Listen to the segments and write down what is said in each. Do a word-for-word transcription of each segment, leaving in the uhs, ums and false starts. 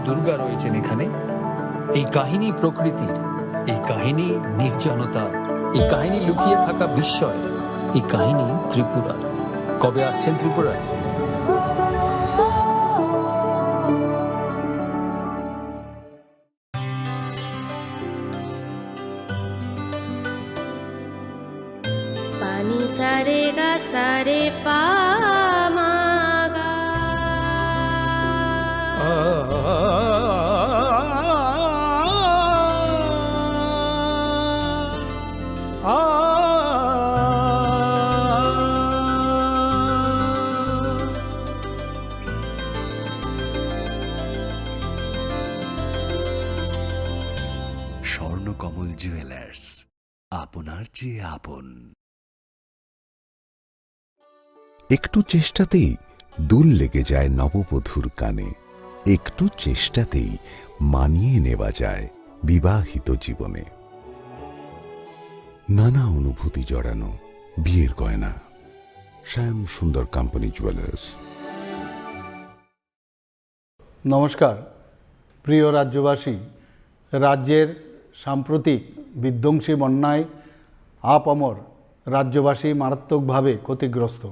দুর্গা রয়েছেন এখানে। এই কাহিনী প্রকৃতির, এই কাহিনী নির্জনতার, এই কাহিনী লুকিয়ে থাকা বিস্ময়, এই কাহিনী ত্রিপুরার। কবে আসছেন ত্রিপুরায়? Pani sare ga sare pa ma ga. Swarnakamal jewellers, আপনার চেয়ে আপন। একটু চেষ্টাতেই দুল লেগে যায় নববধূর কানে, একটু চেষ্টাতেই মানিয়ে নেওয়া যায় বিবাহিত জীবনে। নানা অনুভূতি জড়ানো বিয়ের গয়না। শ্যাম সুন্দর কোম্পানি জুয়েলার্স। নমস্কার, প্রিয় রাজ্যবাসী। রাজ্যের সাম্প্রতিক বিধ্বংসী বন্যায় আপামর রাজ্যবাসী মারাত্মকভাবে ক্ষতিগ্রস্ত।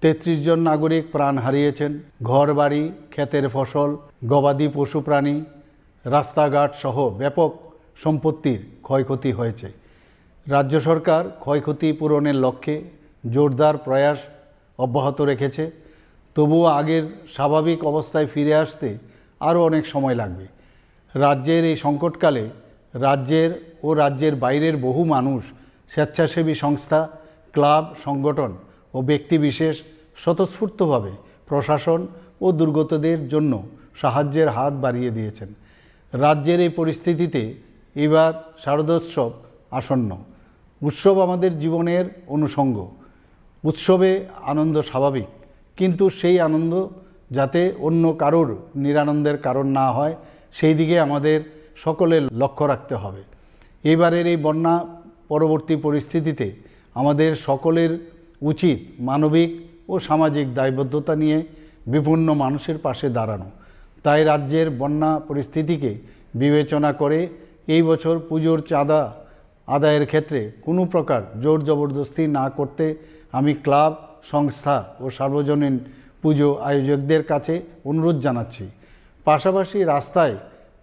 তেত্রিশ জন নাগরিক প্রাণ হারিয়েছেন। ঘরবাড়ি, ক্ষেতের ফসল, গবাদি পশুপ্রাণী, রাস্তাঘাট সহ ব্যাপক সম্পত্তির ক্ষয়ক্ষতি হয়েছে। রাজ্য সরকার ক্ষয়ক্ষতি পূরণের লক্ষ্যে জোরদার প্রয়াস অব্যাহত রেখেছে। তবুও আগের স্বাভাবিক অবস্থায় ফিরে আসতে আরও অনেক সময় লাগবে। রাজ্যের এই সংকটকালে রাজ্যের ও রাজ্যের বাইরের বহু মানুষ, স্বেচ্ছাসেবী সংস্থা, ক্লাব, সংগঠন ও ব্যক্তিবিশেষ স্বতঃস্ফূর্তভাবে প্রশাসন ও দুর্গতদের জন্য সাহায্যের হাত বাড়িয়ে দিয়েছেন। রাজ্যের এই পরিস্থিতিতে এবার শারদোৎসব আসন্ন। উৎসব আমাদের জীবনের অনুষঙ্গ। উৎসবে আনন্দ স্বাভাবিক, কিন্তু সেই আনন্দ যাতে অন্য কারোর নিরানন্দের কারণ না হয়, সেই দিকে আমাদের সকলের লক্ষ্য রাখতে হবে। এইবারের এই বন্যা পরবর্তী পরিস্থিতিতে আমাদের সকলের উচিত মানবিক ও সামাজিক দায়বদ্ধতা নিয়ে বিপন্ন মানুষের পাশে দাঁড়ানো। তাই রাজ্যের বন্যা পরিস্থিতিকে বিবেচনা করে এই বছর পুজোর চাঁদা আদায়ের ক্ষেত্রে কোনো প্রকার জোর জবরদস্তি না করতে আমি ক্লাব, সংস্থা ও সার্বজনীন পুজো আয়োজকদের কাছে অনুরোধ জানাচ্ছি। পাশাপাশি রাস্তায়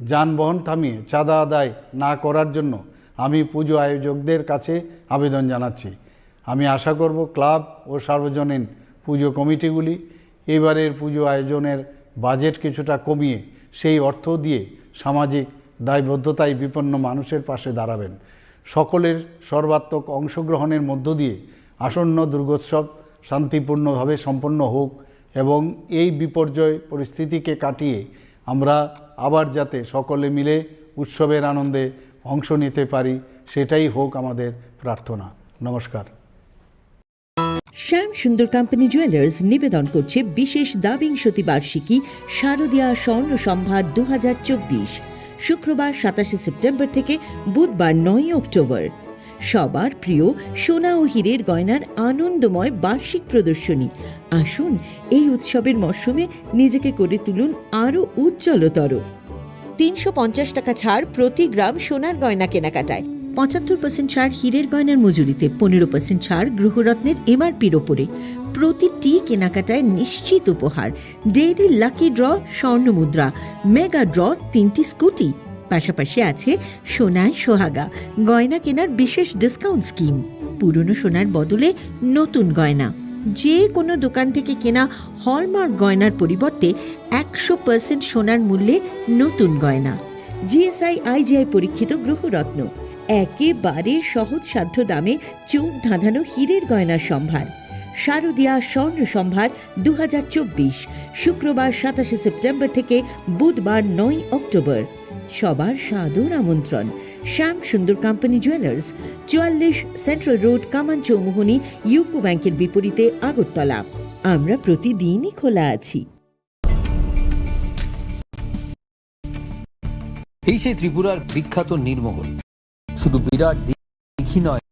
যানবাহন থামিয়ে চাঁদা আদায় না করার জন্য আমি পুজো আয়োজকদের কাছে আবেদন জানাচ্ছি। আমি আশা করব ক্লাব ও সার্বজনীন পুজো কমিটিগুলি এবারের পুজো আয়োজনের বাজেট কিছুটা কমিয়ে সেই অর্থ দিয়ে সামাজিক দায়বদ্ধতায় বিপন্ন মানুষের পাশে দাঁড়াবেন। সকলের সর্বাত্মক অংশগ্রহণের মধ্য দিয়ে আসন্ন দুর্গোৎসব শান্তিপূর্ণভাবে সম্পন্ন হোক এবং এই বিপর্যয় পরিস্থিতিকে কাটিয়ে আমরা আবার যাতে সকলে মিলে উৎসবের আনন্দে অংশ নিতে পারি, সেটাই হোক আমাদের প্রার্থনা। নমস্কার। শ্যাম সুন্দর কোম্পানি জুয়েলার্স নিবেদন করছে বিশেষ দ্বাবিংশতি বার্ষিকী শারদীয়া স্বর্ণ সম্ভার দু হাজার চব্বিশ। শুক্রবার সাতাশে সেপ্টেম্বর থেকে বুধবার নয়ই অক্টোবর। সবার প্রিয় সোনা ও হীরের গয়নার আনন্দময় বার্ষিক প্রদর্শনী। আসুন, এই উৎসবের মরশুমে নিজেকে করে তুলুন আরও উজ্জ্বলতর। তিনশো পঞ্চাশ টাকা ছাড় প্রতি গ্রাম সোনার গয়না কেনাকাটায়। পঁচাত্তর পার্সেন্ট ছাড় হীরের গয়নার মজুরিতে, পনেরো পার্সেন্ট ছাড় গৃহরত্নের এমআরপির ওপরে। প্রতিটি কেনাকাটায় নিশ্চিত উপহার, ডেইলি লাকি ড্র, স্বর্ণ মুদ্রা, মেগা ড্র, তিনটি স্কুটি। পাশাপাশি আছে সোনায় সোহাগা, গয়না কেনার বিশেষ ডিসকাউন্ট স্কিম। পুরনো সোনার বদলে নতুন গয়না। যে কোনো দোকান থেকে কেনা হলমার্ক গয়নার পরিবর্তে একশো পার্সেন্ট সোনার মূল্যে নতুন গয়না। জিএসআই আইজিআই পরীক্ষিত গ্রহরত্ন, একেবারে সহজসাধ্য দামে চোখ ধাঁধানো হীরের গয়নার সম্ভার। শারদীয়া স্বর্ণ সম্ভার দু হাজার চব্বিশ, শুক্রবার সাতাশে সেপ্টেম্বর থেকে বুধবার নয় অক্টোবর। সবার সাদর আমন্ত্রণ। শ্যাম সুন্দর কোম্পানি জুয়েলার্স, চুয়াল্লিশ সেন্ট্রাল রোড, কামান চৌমুহনী, ইউকো ব্যাংকের বিপরীতে, আগরতলা। আমরা প্রতিদিনই খোলা আছি। এই সেই ত্রিপুরার বিখ্যাত নীরমহল। শুধু বিরাট দিঘি নয়,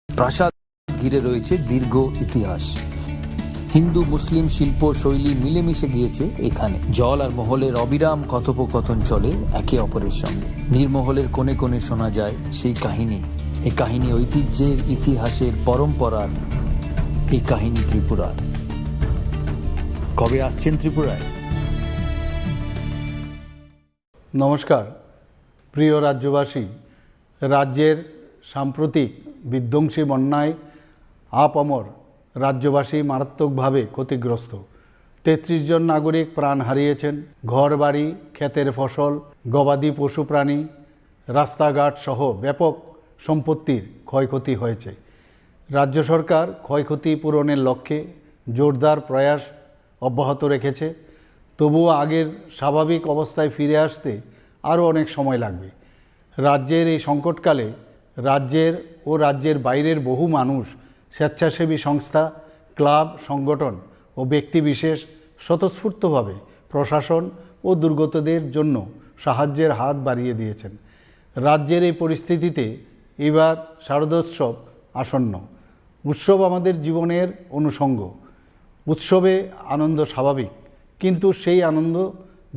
প্রাসাদ ঘিরে রয়েছে দীর্ঘ ইতিহাস। হিন্দু মুসলিম শিল্প শৈলী মিলেমিশে গিয়েছে এখানে। জল আর মহলের অবিরাম কথোপকথন চলে একে অপরের সঙ্গে। নীরমহলের কোণে কোণে শোনা যায় সেই কাহিনী। এই কাহিনী ঐতিহ্যের, ইতিহাসের, পরম্পরার। এই কাহিনী ত্রিপুরার। কবে আসছেন ত্রিপুরায়? নমস্কার, প্রিয় রাজ্যবাসী। রাজ্যের সাম্প্রতিক বিধ্বংসী বন্যায় আপামর রাজ্যবাসী মারাত্মকভাবে ক্ষতিগ্রস্ত। তেত্রিশ জন নাগরিক প্রাণ হারিয়েছেন। ঘরবাড়ি, ক্ষেতের ফসল, গবাদি পশুপ্রাণী, রাস্তাঘাট সহ ব্যাপক সম্পত্তির ক্ষয়ক্ষতি হয়েছে। রাজ্য সরকার ক্ষয়ক্ষতি পূরণের লক্ষ্যে জোরদার প্রয়াস অব্যাহত রেখেছে। তবুও আগের স্বাভাবিক অবস্থায় ফিরে আসতে আরও অনেক সময় লাগবে। রাজ্যের এই সংকটকালে রাজ্যের ও রাজ্যের বাইরের বহু মানুষ, স্বেচ্ছাসেবী সংস্থা, ক্লাব, সংগঠন ও ব্যক্তিবিশেষ স্বতঃস্ফূর্তভাবে প্রশাসন ও দুর্গতদের জন্য সাহায্যের হাত বাড়িয়ে দিয়েছেন। রাজ্যের এই পরিস্থিতিতে এবার শারদোৎসব আসন্ন। উৎসব আমাদের জীবনের অনুষঙ্গ। উৎসবে আনন্দ স্বাভাবিক, কিন্তু সেই আনন্দ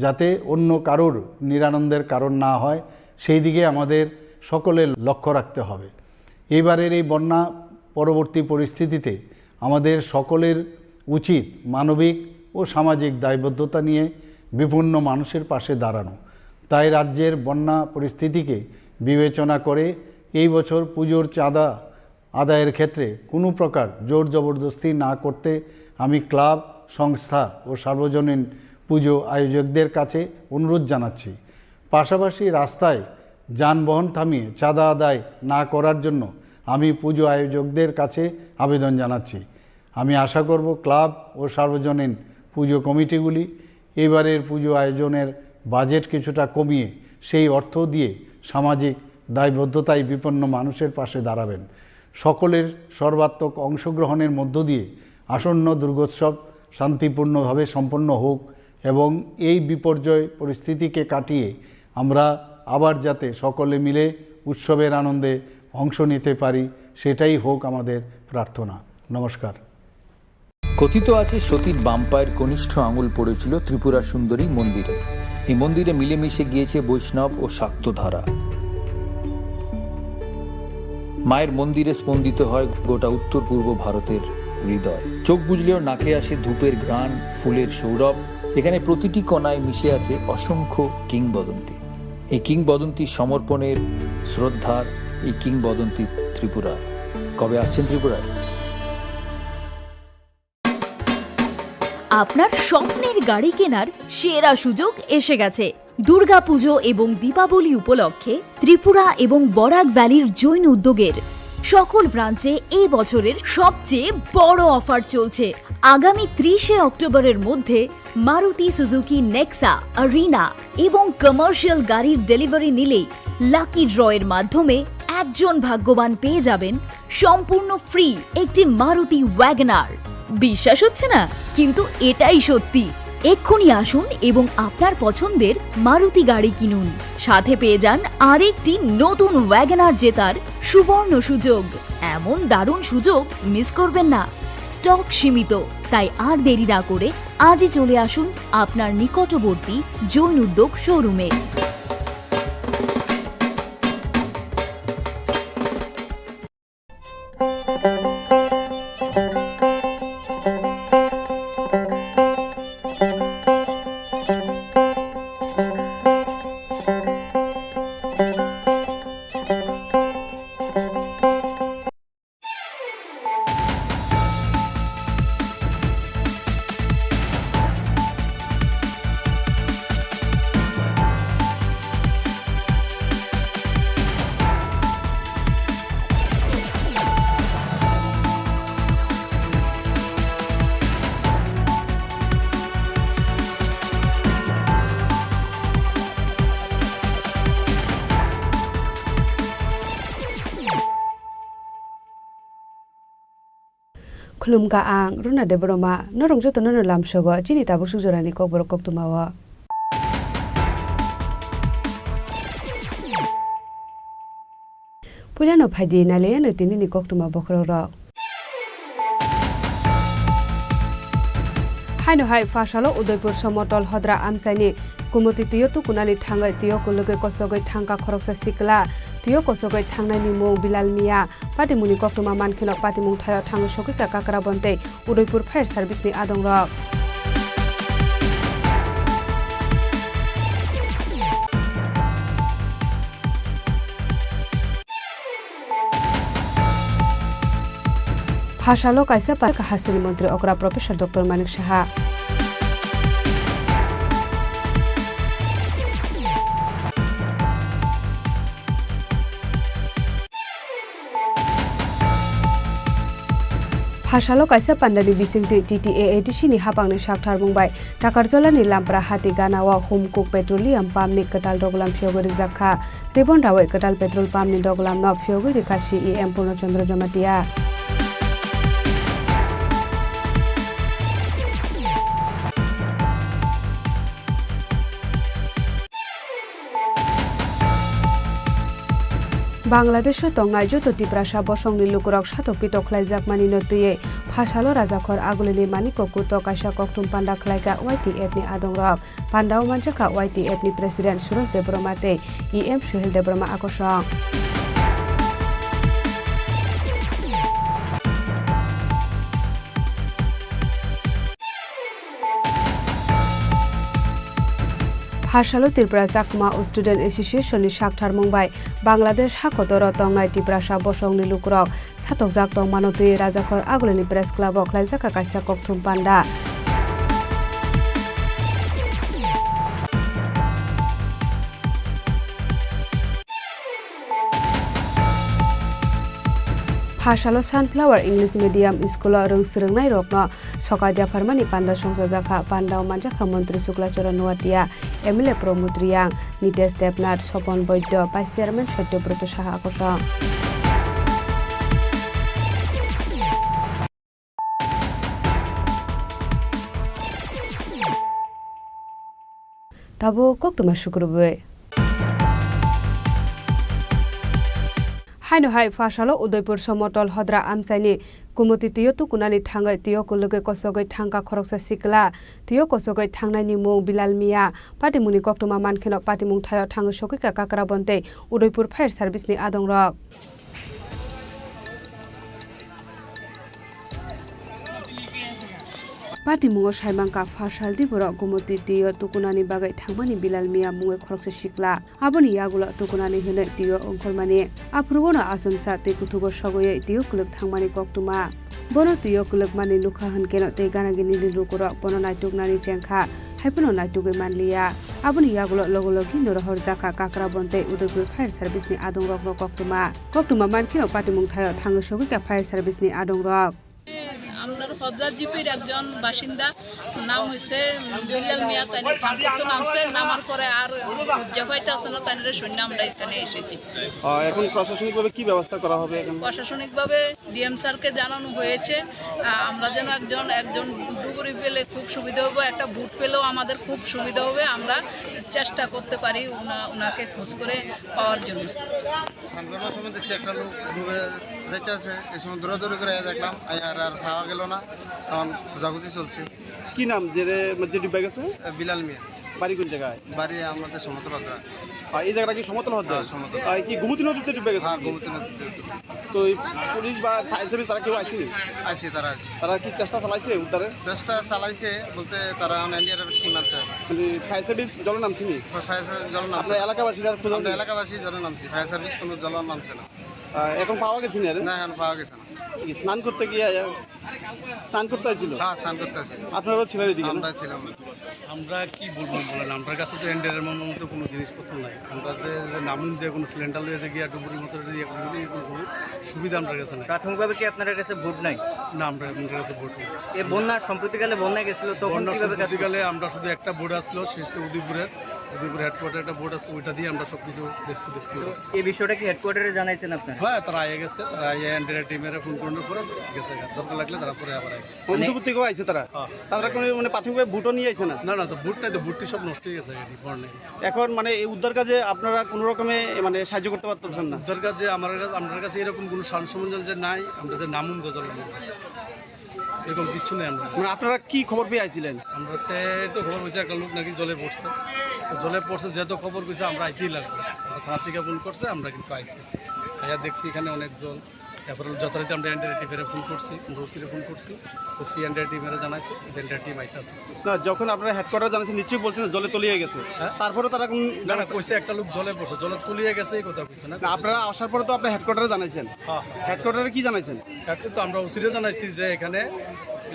যাতে অন্য কারোর নিরানন্দের কারণ না হয়, সেই দিকে আমাদের সকলের লক্ষ্য রাখতে হবে। এইবারের এই বন্যা পরবর্তী পরিস্থিতিতে আমাদের সকলের উচিত মানবিক ও সামাজিক দায়বদ্ধতা নিয়ে বিপন্ন মানুষের পাশে দাঁড়ানো। তাই রাজ্যের বন্যা পরিস্থিতিকে বিবেচনা করে এই বছর পুজোর চাঁদা আদায়ের ক্ষেত্রে কোনো প্রকার জোর জবরদস্তি না করতে আমি ক্লাব, সংস্থা ও সার্বজনীন পুজো আয়োজকদের কাছে অনুরোধ জানাচ্ছি। পাশাপাশি রাস্তায় যানবাহন থামিয়ে চাঁদা আদায় না করার জন্য আমি পুজো আয়োজকদের কাছে আবেদন জানাচ্ছি। আমি আশা করব ক্লাব ও সার্বজনীন পুজো কমিটিগুলি এবারের পুজো আয়োজনের বাজেট কিছুটা কমিয়ে সেই অর্থ দিয়ে সামাজিক দায়বদ্ধতায় বিপন্ন মানুষের পাশে দাঁড়াবেন। সকলের সর্বাত্মক অংশগ্রহণের মধ্য দিয়ে আসন্ন দুর্গোৎসব শান্তিপূর্ণভাবে সম্পন্ন হোক এবং এই বিপর্যয় পরিস্থিতিকে কাটিয়ে আমরা আবার যাতে সকলে মিলে উৎসবের আনন্দে অংশ নিতে পারি, সেটাই হোক আমাদের প্রার্থনা। নমস্কার। কথিত আছে সতীর বাম পায়ের কনিষ্ঠ আঙুল পড়েছিল ত্রিপুরা সুন্দরী মন্দিরে। এই মন্দিরে মিলেমিশে গিয়েছে বৈষ্ণব ও শাক্ত ধারা। মায়ের মন্দিরে স্পন্দিত হয় গোটা উত্তর পূর্ব ভারতের হৃদয়। চোখ বুজলেও নাকে আসে ধূপের ঘ্রাণ, ফুলের সৌরভ। এখানে প্রতিটি কণায় মিশে আছে অসংখ্য কিংবদন্তি। এই কিংবদন্তি সমর্পণের, শ্রদ্ধার, এই কিংবদন্তি ত্রিপুরার। কবে আসছেন ত্রিপুরায়? আপনার স্বপ্নের গাড়ি কেনার সেরা সুযোগ এসে গেছে। দুর্গাপুজো এবং দীপাবলি উপলক্ষে ত্রিপুরা এবং বরাক ভ্যালির জৈন উদ্যোগের সকল ব্রাঞ্চে এই বছরের সবচেয়ে বড় অফার চলছে। আগামী ত্রিশে অক্টোবরের মধ্যে মারুতি সুজুকি নেক্সা, আরিনা এবং কমার্শিয়াল গাড়ির ডেলিভারি নিলেই লাকি ড্রয়ের মাধ্যমে একজন ভাগ্যবান পেয়ে যাবেন সম্পূর্ণ ফ্রি একটি মারুতি ওয়াগনার। বিশ্বাস হচ্ছে না, কিন্তু এটাই সত্যি। এক্ষুনি আসুন এবং আপনার পছন্দের মারুতি গাড়ি কিনুন, সাথে পেয়ে যান আরেকটি নতুন ওয়াগনার জেতার সুবর্ণ সুযোগ। এমন দারুণ সুযোগ মিস করবেন না। স্টক সীমিত, তাই আর দেরি না করে আজই চলে আসুন আপনার নিকটবর্তী জৈন উদ্যোগ শোরুমে। Khulumkha ang Runa Debbarma, norok jotono no lamsogo chini tabuk suk jorani kokborok koktwma o. Puilano phaidi nailaiyano tinini koktwma bokhorok rok. Haino hai phasalo Udaipur Somotol Hodra amchaini Kumoti twiyo tukunani thangwi twiyo kwlwgwi kosogwi thangkha khoroksa sikla. Twiyo kosogwi thangnaini mung Bilal Miya. Patimungni koktwma mankheno patimung thaio thangwi sogwikha Kakrabon tei Udaipur Fire Service ni adongrok. Phasalo kaisa pa-, hasteni montri okra Professor Doctor Manik Saha. Phasalo kaisa pandani bisingtwi T T A A D C ni hapangni saktharmung bai Takarjolani Lampra hati ganao Humkuk Petroleum Pump ni kwtal doglam phiyogwi rijak kha. Ribbon rawi kwtal petrol pump ni doglamno phiyogwi rikha C E M Purno Chandra Jamatia. Bangladesh-o tongnai joto Tiprasa bosongni lukurok satok pitok khlaijakmani no twiwi phasalo Rajakhor Agulini Maniko Kuto kaisa kokthum panda khlaikha Y T F ni adongrok. Pandao manjakha Y T F ni President Suroj Debbarma tei E M Suhel Debbarma akosong. Phasalo Tripura Chakma Student Association ni saktharmung bai Bangladesh hakotoro tongnai Tiprasa bosongni lukurok satokjak tongmano twi Rajakhor Agulini Press Club o khlaijak kaisa kokthum panda. Phasalo Sunflower English Medium School o rwng swrwngnairokno soka japharmani panda songchajakha. Pandao manjakha Montri Sukla Charan Noatia, M L A Pramod Reang, Nitesh Debnath, Sopon Boiddo, Vice Chairman Satya Broto Saha akosong. Tabuk koktwma sukrubwi. Haino hai phasalo Udaipur Somotol Hodra amchaini Kumoti twiyo tukunani thangwi twiyo kwlwgwi kosogwi thangkha khoroksa sikla. Twiyo kosogwi thangnaini mung Bilal Miya. Patimungni koktwma mankheno patimung thaio thangwi sogwikha Kakrabon tei Udaipur Fire Service ni adongrok. Patimungo saimangkha, phasal di borok Gumoti twiyo tukunani bagwi thangmani Bilal Miya mungwi khoroksa sikla. Aboni yagulo tukunani hwnwi twiyo ongkhormani. Aphuru bono achomsa twi kuthugo sogwi twiyo kwlwk thangmani koktwma. Bono twiyo kwlwkmani nukha hwnkeno tei gana gini ni lukurok bono naituknani chengkha, haiphano naitugwi manliya. Aboni yagulo logo logi no rohorjakha Kakrabon tei Udaipur Fire Service ni adongrokno koktwma. Koktwma mankheno patimung thaio thangwi sogwikha Fire Service ni adongrok. আমরা হজরত জিপির একজন বাসিন্দা, নাম হইছে বিলাল মিয়া, তাই সংক্ষিপ্ত নাম হচ্ছে, নামার পরে আর খুঁজে পাইতেছে না, তাই শুনে আমরা এখানে এসেছি। আহ, এখন প্রশাসনিকভাবে কি ব্যবস্থা করা হবে এখন? প্রশাসনিকভাবে ডিএম স্যারকে জানানো হয়েছে, আহ, আমরা যেন একজন, একজন ডুবুরি পেলে খুব সুবিধা হবে, একটা বুট পেলেও আমাদের খুব সুবিধা হবে, আমরা চেষ্টা করতে পারি ওনা-, ওনাকে খোঁজ করে পাওয়ার জন্য। সানগ্রামের সময় দেখছি একটা লোক ডুবে যাইতে আছে, এই সময় দৌড়াদৌড়ি করে দেখলাম, আর, আর পাওয়া গেল না, এখন খোঁজাখুঁজি চলছে। কি নাম যে রে-, যে ডুবে গেছে? বিলাল মিয়া। বাড়ি কোন জায়গায়? বাড়ি আমাদের সমতল পাত্রা। আর এই জায়গাটা কি সমতল হচ্ছে? হ্যাঁ, সমতল। আর কি গোমতী নদীতে ডুবে গেছে? হ্যাঁ, গোমতী নদীতে। তো এই পুলিশ বা ফায়ার সার্ভিস তারা কেউ আসেনি? আসে, তারা আসে। তারা কি চেষ্টা চালাইছে উদ্ধারে? চেষ্টা চালাইছে বলতে তারা এখন এনডিআরএফ টিম আনতে আসে। মানে ফায়ার সার্ভিস জলে নামছেনি? ফায়ার সার্ভিস জলে নামছে আপনার না। এলাকাবাসীরা খোঁজা আমরা নেই? এলাকাবাসী জলে নামছি, ফায়ার সার্ভিস কোনো জলে নামছে না। আহ, এখন পাওয়া গেছে না রে? না, এখন পাওয়া গেছে না। কি স্নান করতে গিয়ে, আহ, স্নান করতে হয়েছিল? হ্যাঁ, স্নান করতে আসে। আপনারাও ছিলেন এদিকে না? আমরা ছিলাম। আমরা কি বলবো বলেন, আমরার কাছে তো এনডিআরএফ এর মতো কোনো জিনিসপত্র নাই। আমরা যে, যে নামুন যে কোনো সিলিন্ডার লয়ে যে গিয়া ডুবুরির মতো ইয়ে করে দিলে এরকম কোনো সুবিধা আমরার কাছে নাই। প্রাথমিকভাবে কি আপনার কাছে বোট নাই? না, আমরা, আমরার কাছে বোট নেই। এ বন্যা, সম্প্রতিকালে বন্যা গেছিল, তখন বন্যা কিভাবে কাজ সম্প্রতিকালে করছেন? আমরা শুধু একটা বোট আসলো, শেষে উদয়পুরের, উদয়পুর হেডকোয়ার্টার একটা বোট আসলো, ওইটা দিয়ে আমরা সবকিছু রেস্কিউ টেস্কিউ করছি। এই বিষয়টা কি হেডকোয়ার্টারে জানাইছেন আপনারা? হ্যাঁ, তারা আইয়া গেছে, তারা আইয়া এনডিআরএফ টিমের ফোন করানোর পরে গেছে, দরকার লাগলে তারা পরে আবার আইবে। মানে উদয়পুর থেকেও আইছে তারা? হ্যাঁ। তারা কোনো মানে প্রাথমিকভাবে বুটও নিয়ে আইছে না? না, না, তো বুট নাই তো, বুট তো সব নষ্ট হয়ে গেছে, এটি পর নেই। এখন মানে এই উদ্ধার কাজে আপনারা কোনো রকমে মানে সাহায্য করতে পারতেছেন না? উদ্ধার কাজে আমার কাছে, আমার কাছে এরকম কোনো সার সরঞ্জাম যে নাই, আমরা যে নামুন যে জলের মধ্যে। এরকম কিচ্ছু নেই আমরা। মানে আপনারা কি খবর পেয়ে আইছিলেন? আমরা তো খবর পেয়েছি একটা লোক নাকি জলে পড়ছে। তো জলে পড়ছে যেহেতু খবর পেয়েছি আমরা আইতেই লাগবো। আমরা থানা থেকে ফোন করছে, আমরা কিন্তু আইছি। আইয়া দেখছি এখানে অনেক জল। তারপরে যথারীতি আমরা এনডিআরএফ টিমে ফোন করছি, আমরা ওসিরে ফোন করছি। ওসি এনডিআরএফ টিমে জানাইছে যে এনডিআরএফ টিম আইতাছে। না, যখন আপনারা হেডকোয়ার্টার জানাইছেন নিশ্চয়ই বলছেন জলে তলিয়ে গেছে। হ্যাঁ? তারপরে তারা কোন না, না, ব্যবস্থা কইছে একটা লোক জলে পড়ছে, জলে তলিয়ে গেছে এই কথা কইছে না। না, আপনারা আসার পরে তো আপনারা হেডকোয়ার্টারে জানাইছেন। হ্যাঁ। হেডকোয়ার্টারে কি জানাইছেন? এখন তো আমরা ওসিরে জানাইছি যে এখানে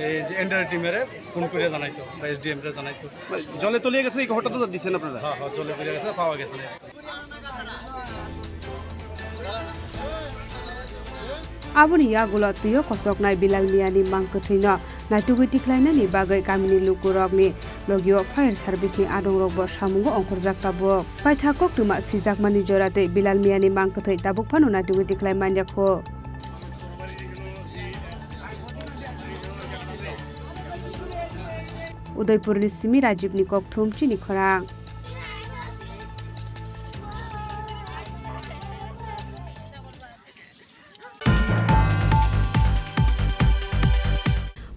এই যে এনডিআরএফ টিমে ফোন করে জানাইতো বা এসডিএম রে জানাইতো। মানে জলে তলিয়ে গেছে এই খবরটা তো দিচ্ছেন আপনারা? হ্যাঁ, হ্যাঁ, জলে তলিয়ে গেছে, পাওয়া গেছে না। Aboni yagulo twio kosoknai Bilal Miani mang kwthwino naitugwi tikhlainani bagwi kamini lukurokni logio fire service ni adongrokbo samungo ongkhorjak tabuk. Paithak koktwma sijakmani jora tei Bilal Miani mang kwthwi tabuk phano naitugwi tikhlai manya kho. Udaipurni simi Rajibni kokthum chini khorang.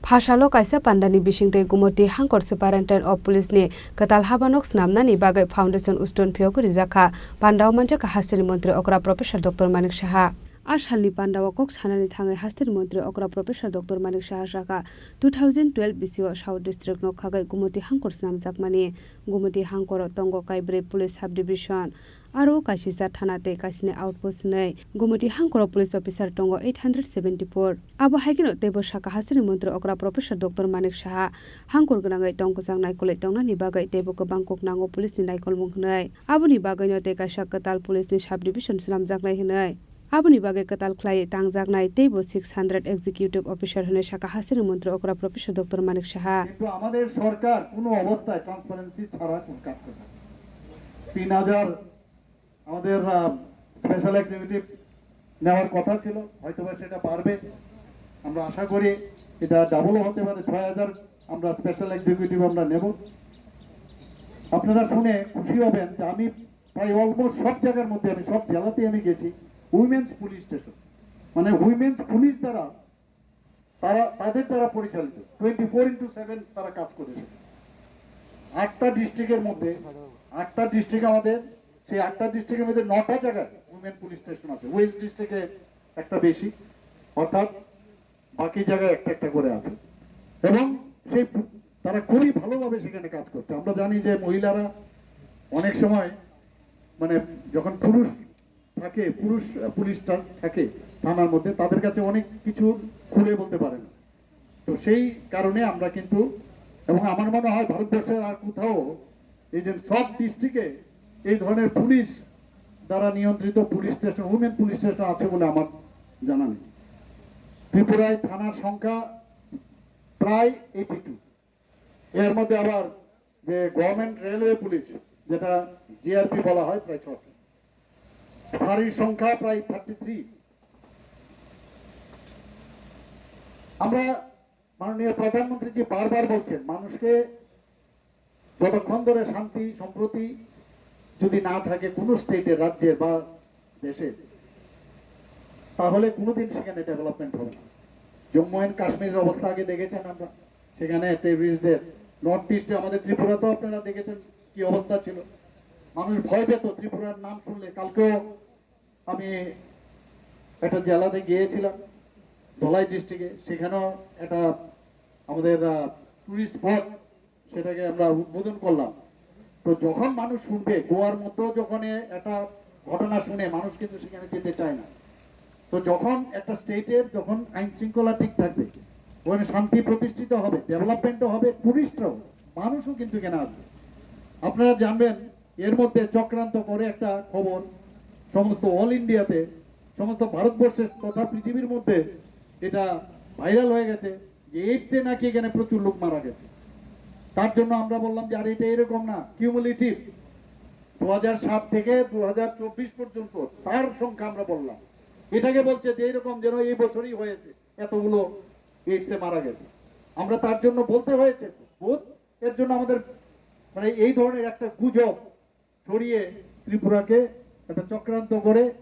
Phasalo kaisa pandani bisingtwi Gumoti Hangkor Superintendent of Police ni kwtal habanok snamnani bagwi foundation stone phiyogwi rijak kha. Pandao manjakha hasteni montri okra Professor Doctor Manik Saha. A salni pandao kok sanani thangwi hasteni montri okra Professor Doctor Manik Saha sakha, two thousand twelve bisio South District no khagwi Gumoti Hangkor snamjakmani. Gumoti Hangkoro tongo kaibrwi Police Subdivision. Aro kaisisa thana tei kaisini outpost hwnwi Gumoti Hangkoro police officer tongo eight hundred seventy four. Abo hai kheno teibo saka hasteni montri okra Professor Doctor Manik Saha Hangkor gwnangwi tong kwchang naikolwi tongnani bagwi teibo kwbang kok nango police ni naikolmung hwnwi. Aboni bagwino tei kaisa kwtal police ni subdivision swnamjaknai hwnwi. Aboni bagwi kwtal khlaiwi tangjaknai teibo six hundred executive officer hwnwi saka hasteni montri okra Professor Doctor Manik Saha. কিন্তু আমাদের সরকার কোনো অবস্থায় ট্রান্সপারেন্সি ছাড়া কোনো কাজ করে না। তিন হাজার আমাদের, আহ, স্পেশাল এক্সিকিউটিভ নেওয়ার কথা ছিল, হয়তো বা সেটা বাড়বে। আমরা আশা করি এটা ডাবলও হতে পারে, ছয় হাজার আমরা স্পেশাল এক্সিকিউটিভ আমরা নেব। আপনারা শুনে খুশি হবেন যে আমি প্রায় অলমোস্ট সব জায়গার মধ্যে, আমি সব জেলাতেই আমি গেছি, উইমেন্স পুলিশ স্টেশন, মানে উইমেন্স পুলিশ দ্বারা তারা, তাদের দ্বারা পরিচালিত, টোয়েন্টি ফোর ইন্টু সেভেন তারা কাজ করেছে। আটটা ডিস্ট্রিক্টের মধ্যে, আটটা ডিস্ট্রিক্ট আমাদের, সেই আটটা ডিস্ট্রিক্টের মধ্যে নটা জায়গায় উইমেন পুলিশ স্টেশন আছে। ওয়েস্ট ডিস্ট্রিক্টে একটা বেশি, অর্থাৎ বাকি জায়গায় একটা একটা করে আছে। এবং সেই পু-, তারা খুবই ভালোভাবে সেখানে কাজ করছে। আমরা জানি যে মহিলারা অনেক সময়, মানে, যখন পুরুষ থাকে, পুরুষ, আহ, পুলিশ থা-, থাকে থানার মধ্যে, তাদের কাছে অনেক কিছু খুলে বলতে পারে না। তো সেই কারণে আমরা কিন্তু, এবং আমার মনে হয় ভারতবর্ষের আর কোথাও এই যে সব ডিস্ট্রিক্টে এই ধরনের পুলিশ দ্বারা নিয়ন্ত্রিত police station, women police station আছে বলে আমার জানা নেই। ত্রিপুরায় থানার সংখ্যা প্রায় এইটি টু। এর মধ্যে আবার যে গভর্নমেন্ট রেলওয়ে পুলিশ, যেটা জিআরপি বলা হয়, প্রায় ছয়টি। ফাঁড়ির সংখ্যা প্রায় থার্টি থ্রি। আমরা, মাননীয় প্রধানমন্ত্রীজি বারবার বলছেন, মানুষকে যতক্ষণ ধরে শান্তি সম্প্রতি যদি না থাকে কোনো স্টেটে, রাজ্যে বা দেশে, তাহলে কোনোদিন সেখানে ডেভেলপমেন্ট হবে না। জম্মু অ্যান্ড কাশ্মীরের অবস্থা আগে দেখেছেন আমরা, সেখানে টেররিস্টদের, নর্থ ইস্টে আমাদের ত্রিপুরাতেও আপনারা দেখেছেন কি অবস্থা ছিল। মানুষ ভয় পেত ত্রিপুরার নাম শুনলে। কালকেও আমি একটা জেলাতে গিয়েছিলাম, ধলাই ডিস্ট্রিক্টে, সেখানেও একটা আমাদের, আহ, টুরিস্ট স্পট, সেটাকে আমরা উদ্বোধন করলাম। তো যখন মানুষ শুনবে, গোয়ার মধ্যেও যখন এ-, একটা ঘটনা শুনে, মানুষ কিন্তু সেখানে যেতে চায় না। তো যখন একটা স্টেটের যখন আইন শৃঙ্খলা ঠিক থাকবে, ওখানে শান্তি প্রতিষ্ঠিত হবে, ডেভেলপমেন্টও হবে, টুরিস্টরাও, মানুষও কিন্তু এখানে আসবে। আপনারা জানবেন, এর মধ্যে চক্রান্ত করে একটা খবর সমস্ত অল ইন্ডিয়াতে, সমস্ত ভারতবর্ষের তথা পৃথিবীর মধ্যে এটা ভাইরাল হয়ে গেছে যে এইডসে নাকি এখানে প্রচুর লোক মারা গেছে। তার জন্য আমরা বললাম যে, "আরে, এটা এরকম না, কিউমুলেটিভ।" দু হাজার সাত থেকে দু হাজার চব্বিশ পর্যন্ত তার সংখ্যা আমরা বললাম। এটাকে বলছে যে এইরকম যেন এই বছরই হয়েছে, এতগুলো এইডসে মারা গেছে। আমরা তার জন্য বলতে হয়েছে, বোধ এর জন্য আমাদের, মানে, এই ধরনের একটা গুজব ছড়িয়ে ত্রিপুরাকে একটা চক্রান্ত করে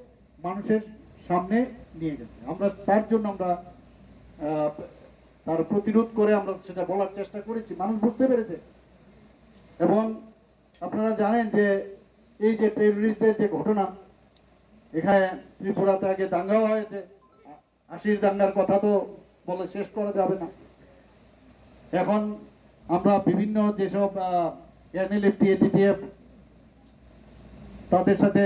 মানুষের সামনে নিয়ে গেছে। আমরা তার জন্য আমরা, আহ, তার প্রতিরোধ করে আমরা সেটা বলার চেষ্টা করেছি, মানুষ বুঝতে পেরেছে। এবং আপনারা জানেন যে এই যে টেররিস্টদের যে ঘটনা, এখানে ত্রিপুরাতে আগে দাঙ্গাও হয়েছে, আশির দাঙ্গার কথা তো বলে শেষ করা যাবে না। এখন আমরা বিভিন্ন যেসব এনএলএফ টিএটিটিএফ, তাদের সাথে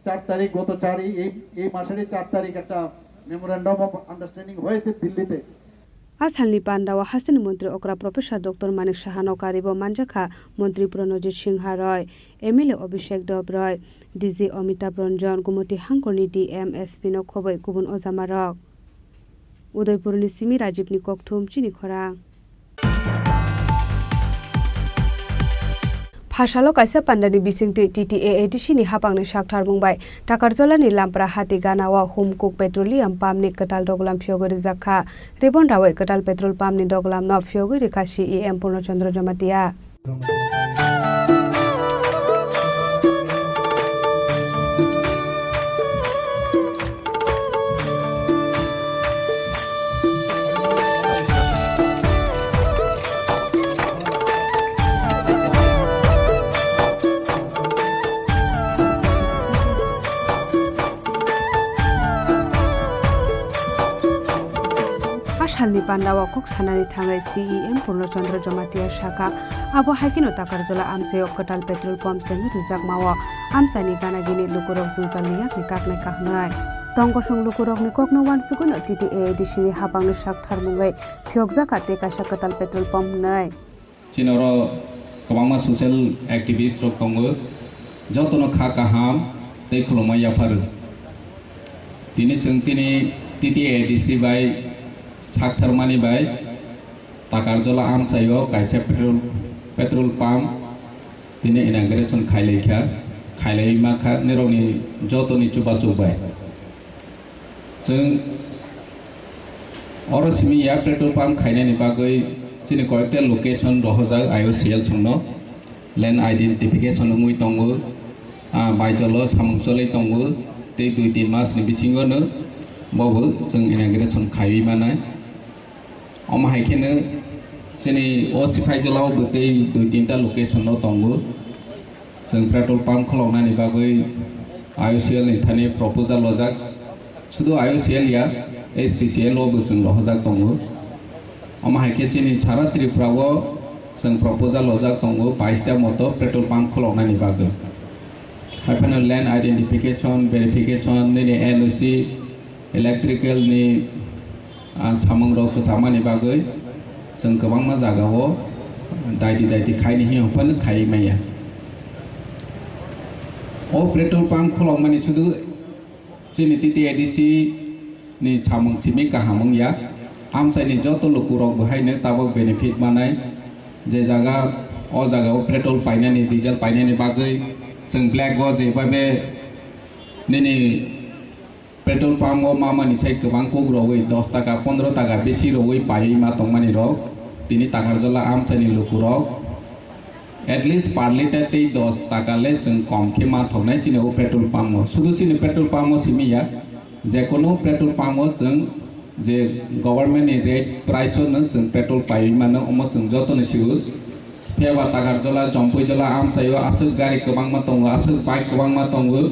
চার তারিখ, গত চারই এই এই মাসেরই চার তারিখ একটা মেমোরেন্ডাম অফ আন্ডারস্ট্যান্ডিং হয়েছে দিল্লিতে। A salni pandao hasteni montri okra Professor Doctor Manik Sahano karibo manjakha montri Pranojit Singha Roy, M L A Abhishek Deb Roy, D G Amitabh Ranjan, Gumoti hangkorni D M, S P no khoboi kubun ojamarok. Udaipurni simi Rajibni kokthum chini khorang. Phasalo kaisa pandani bisingtwi T T A A D C ni hapangni saktharmung bai Takarjolani Lampra hati ganao Humkuk Petroleum Pump ni kwtal doglam phiyogwi rijak kha. Ribon rawi kwtal petrol pump ni doglam no phiyogwi rikha C E M Purno Chandra Jamatia. A salni pandao kok sanani thangwi C E M Purno Chandra Jamatia sakha, abo hai kheno Takarjola amchaio kwtal petrol pump chengwi rwjakmao amchaini gana gini lukurok jwngjal ni yakni kaknai kahnai. Tongkosong lukurokni kokno uansugwino T T A A D C ni hapangni saktharmungwi phiyokjakha tei kaisa kwtal petrol pump hwnwi. Chini oro kwbangma social activist rok tongo, jotono kha kaham tei khulumma yapharu. Tini chwng tini T T A A D C bai saktharmani bai Takarjola amchaio kaisa petrol, petrol pump tini inauguration khailaikha, khailai mankha nirokni jotoni chubachu bai. Chwng oro simi ya petrol pump khainani bagwi chini koyekta location rohorjak I O C L songno, land identification wngwi tongo, ah, baijolo samung choli tongo, tei dui tin mas ni bisingo no bobo chwng inauguration khaiwi manai. Omo hai kheno chini O C Phaijolao bo tei dui tinta location no tongo. Chwng petrol pump khuloknani bagwi I O C L ni thani proposal lojak. Sudu I O C L ya, S P C L o bo chwng rohorjak tongo. Omo hai khe chini sara Tripura o chwng proposal lojak tongo bais ta moto petrol pump khuloknani bagwi. Hai phano land identification, verification, nini N O C, electrical ni, ah, samung rok kwchamani bagwi chwng kwbangma jaga o daiti daiti khaini hiyo phano khai maya. O petrol pump khulokmani sudu chini T T A D C ni samung simi kaham wngya. Amchaini joto lukurok bo haino tabok benefit manai. Je jaga, o jaga o petrol painani, diesel painani bagwi chwng black o je babe nini petrol pump o mamani sai kwbang kuk rogwi dos taka, pondro taka besi rogwi paiwi ma tongmani rok tini Takarjola amchaini lukurok. At least per litre tei dos taka le chwng kom khe ma thoknai chini o petrol pump o. Sudu chini petrol pump o simi ya, je kono petrol pump o chwng je government ni rate price o no chwng petrol paiwi mano, omo chwng joto no sio. Phiya ba Takarjola, Jompuijola, amchaio aswk gari kwbangma tongo, aswk bike kwbangma tongo.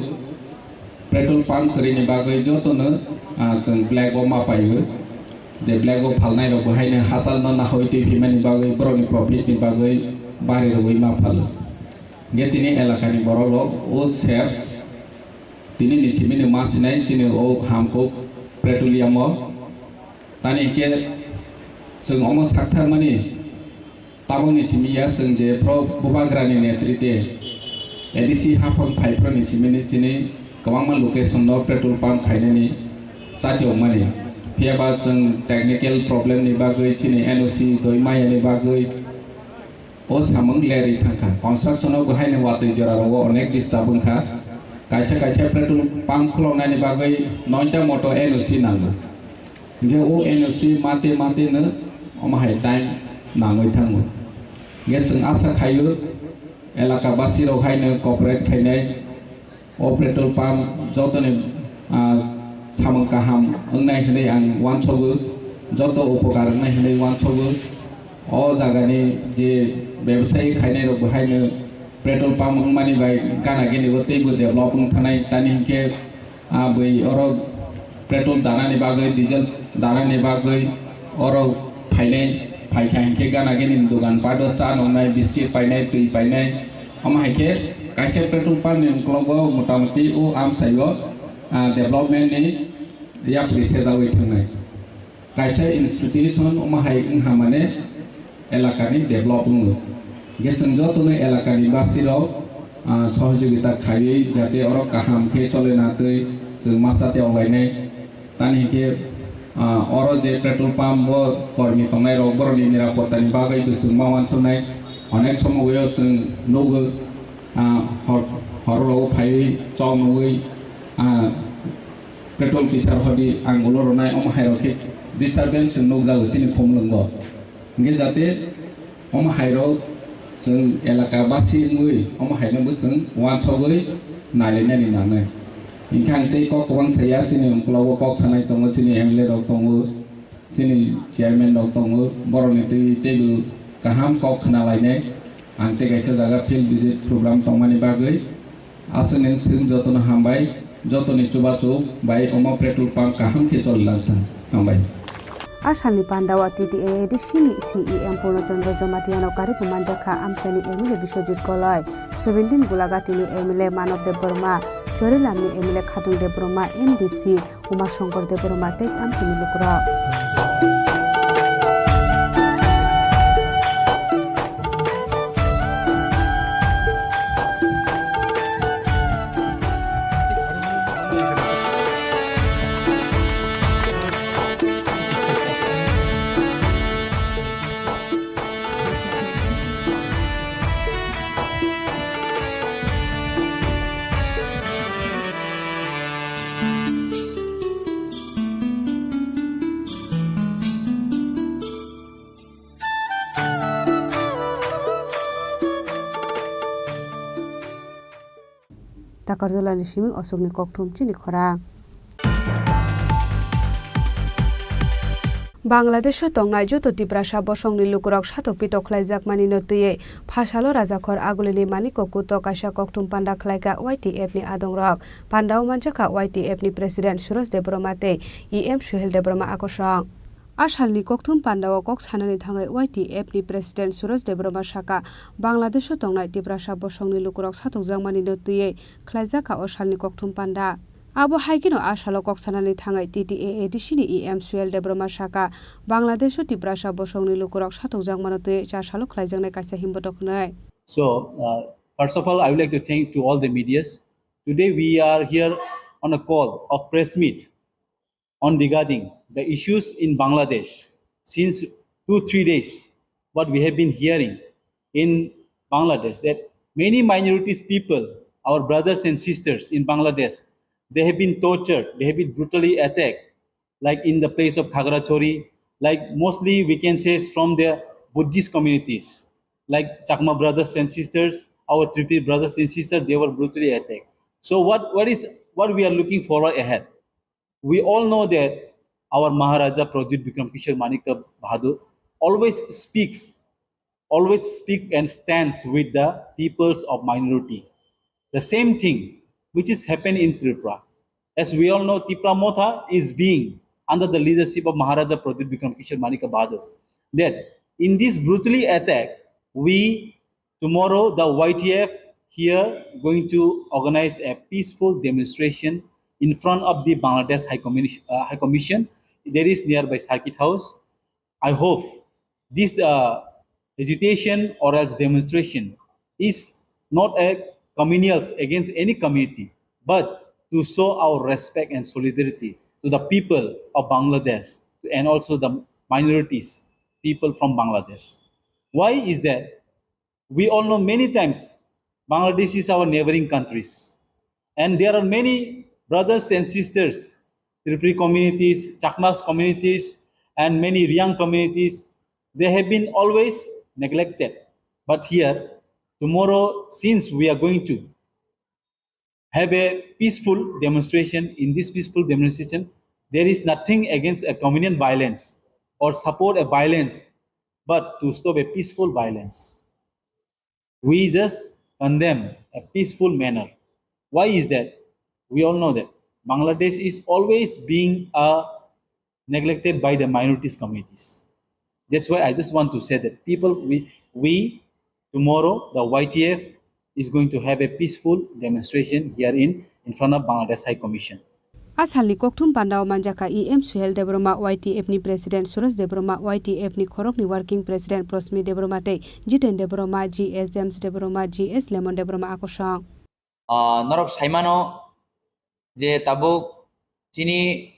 Petrol pump kwrwini bagwi jotono, ah, chwng black o ma paio. Je black o phalnai rok bo haino hachal no nahoi twi phimani bagwi borokni profit ni bagwi bari rwui ma phalo. Hwnkhe tini elakani borok rok o sep tini ni simi ni ma sinai chini o Hamkuk petroleum o. Tani hwnkhe chwng omo saktharmani. Tabokni simi ya chwng je pro Bubagrani netrite A D C haphang phaiphro ni simi ni chini kwbangma location no petrol pump khainani chati wngmani. Phiya ba chwng technical problem ni bagwi chini N O C doi maya ni bagwi o samung lerwi thangkha. Construction o bo haino watwi jora rogo onek disturb wngkha. Kaisa kaisa petrol pump khuloknani bagwi noita moto N O C nango. Hingke o N O C mate mate no omo hai time nangoi thango. Hingke chwng asa khaio elaka basi rok hai no cooperate khainai o petrol pump jotoni, ah, samung kaham wngnai hinui ang uansogo. joto upokar wngnai hinwi uansukgo. O jagani je bebsai khainairokbo haino petrol pump wngmani bai gana gini bo teibo develop wng thanai. Tani hinkhe ah, bui oro petrol danani bagwi, diesel danani bagwi oro phainai, phaikha hinkhe gana gini dogan pato cha nwngnai, biscuit painai, twi painai. Omo hai khe kaisa petrol pump ni uklogo motamoti o amchaio, ah, development ni yapri sejagwi thangnai. Kaisa institution omo hai wngha mane elakani develop wngo. Hingke chwng jotono elakani basirok, ah, sohojogita khaiwi jate oro kaham khe chole na twi chwng masa te onglainai. Tani hinkhe, ah, oro je petrol pump o kormi tongnai rok borokni nirapottani bagwi bo chwng ma uansuknai. Onek somogo chwng nugo, ah, hor, hor rogo phaiwi chok nugwi, ah, petrol kisa hodi ang ulo rwnai omo hai rok khe disturbance nukjago chini khumlwngo. Hingke jate omo hai rok chwng elaka basi wngwi omo hai no bo chwng uansugwi nailainani nangnai. Hingke ang tei kok kwbang saya chini uklogo kok sanai tongo, chini M L A rok tongo, chini chairman rok tongo, borokni twi teibo kaham kok khna lainai. Ang tei kaisa jaga field visit program tongmani bagwi. Aswk nwng swng jotono hambai, jotoni chubachu bai omo petrol pump kaham khe choli lang thang. Hambai. Asalni pandao T T A A D C ni C E M Purno Chandra Jamatia no karwi manjakha Amchaini M L A Biswajit Goloi, seventeen Gulagati ni M L A Manob Debbarma, Chorilam ni M L A Khatung Debbarma, M D C, Uma Shankar Debbarma tei amchaini lukurok. Takarjala ni simi osokni kokthum chini khorang. Bangladesh o tongnai joto Tiprasa bosongni lukurok satok pitok khlaijakmani no twiwi phasalo Rajakhor Agulini Maniko Kuto kaisa kokthum panda khlaika Y T F ni adongrok. Pandao manjakha Y T F ni President Suroj Debbarma tei E M Suhel Debbarma akosong. A salni kokthum pandao kok sanani thangwi Y T F ni President Suroj Debbarma saka, Bangladesh o tongnai Tiprasa bosongni lukurok satokjakmani no twiwi khlaijakha o salni kokthum panda. Abo hai kheno a salo kok sanani thangwi T T A A D C ni E M Suhel Debbarma saka, Bangladesh o Tiprasa bosongni lukurok satokjakmano twiwi cha salo khlaijaknai kaisa himbotok hwnwi. So, uh, first of all, I would like to thank to all the medias. Today we are here on a call of press meet on regarding the issues in Bangladesh since two, three days, what we have been hearing in Bangladesh, that many minorities people, our brothers and sisters in Bangladesh, they have been tortured, they have been brutally attacked, like in the place of Khagrachari, like mostly we can say is from the Buddhist communities, like Chakma brothers and sisters, our Tripuri brothers and sisters, they were brutally attacked. So what, what is, what we are looking forward ahead? We all know that our Maharaja Pradyut Bikram Kishore Manikya Bahadur always speaks, always speak and stands with the peoples of minority. The same thing which is happening in Tripura. As we all know, Tipra Motha is being under the leadership of Maharaja Pradyut Bikram Kishore Manikya Bahadur. That in this brutally attack, we Tomorrow, the Y T F here going to organize a peaceful demonstration in front of the Bangladesh High Commission, uh, High Commission. That is nearby Circuit House. I hope this, uh, agitation or else demonstration is not a communals against any community, but to show our respect and solidarity to the people of Bangladesh and also the minorities, people from Bangladesh. Why is that? We all know many times Bangladesh is our neighboring countries, and there are many brothers and sisters, Tripuri communities, Chakmas communities, and many Riang communities. They have been always neglected. But here, tomorrow, since we are going to have a peaceful demonstration, in this peaceful demonstration, there is nothing against a communal violence. or support a violence, but to stop a peaceful violence. We just condemn a peaceful manner. Why is that? We all know that Bangladesh is always being uh, neglected by the minorities communities. That's why I just want to say that people, we, we tomorrow the Y T F is going to have a peaceful demonstration here in, in front of Bangladesh High Commission. A salni kokthum pandao manjakha E M Suhel Debbarma, Y T F ni President Suraj Debbarma, Y T F ni khorokni Working President Prosmi Debbarma tei Jiten Debbarma, G S James Debbarma, G S Lemon Debbarma akosong. Ah, norok saimano je tabuk chini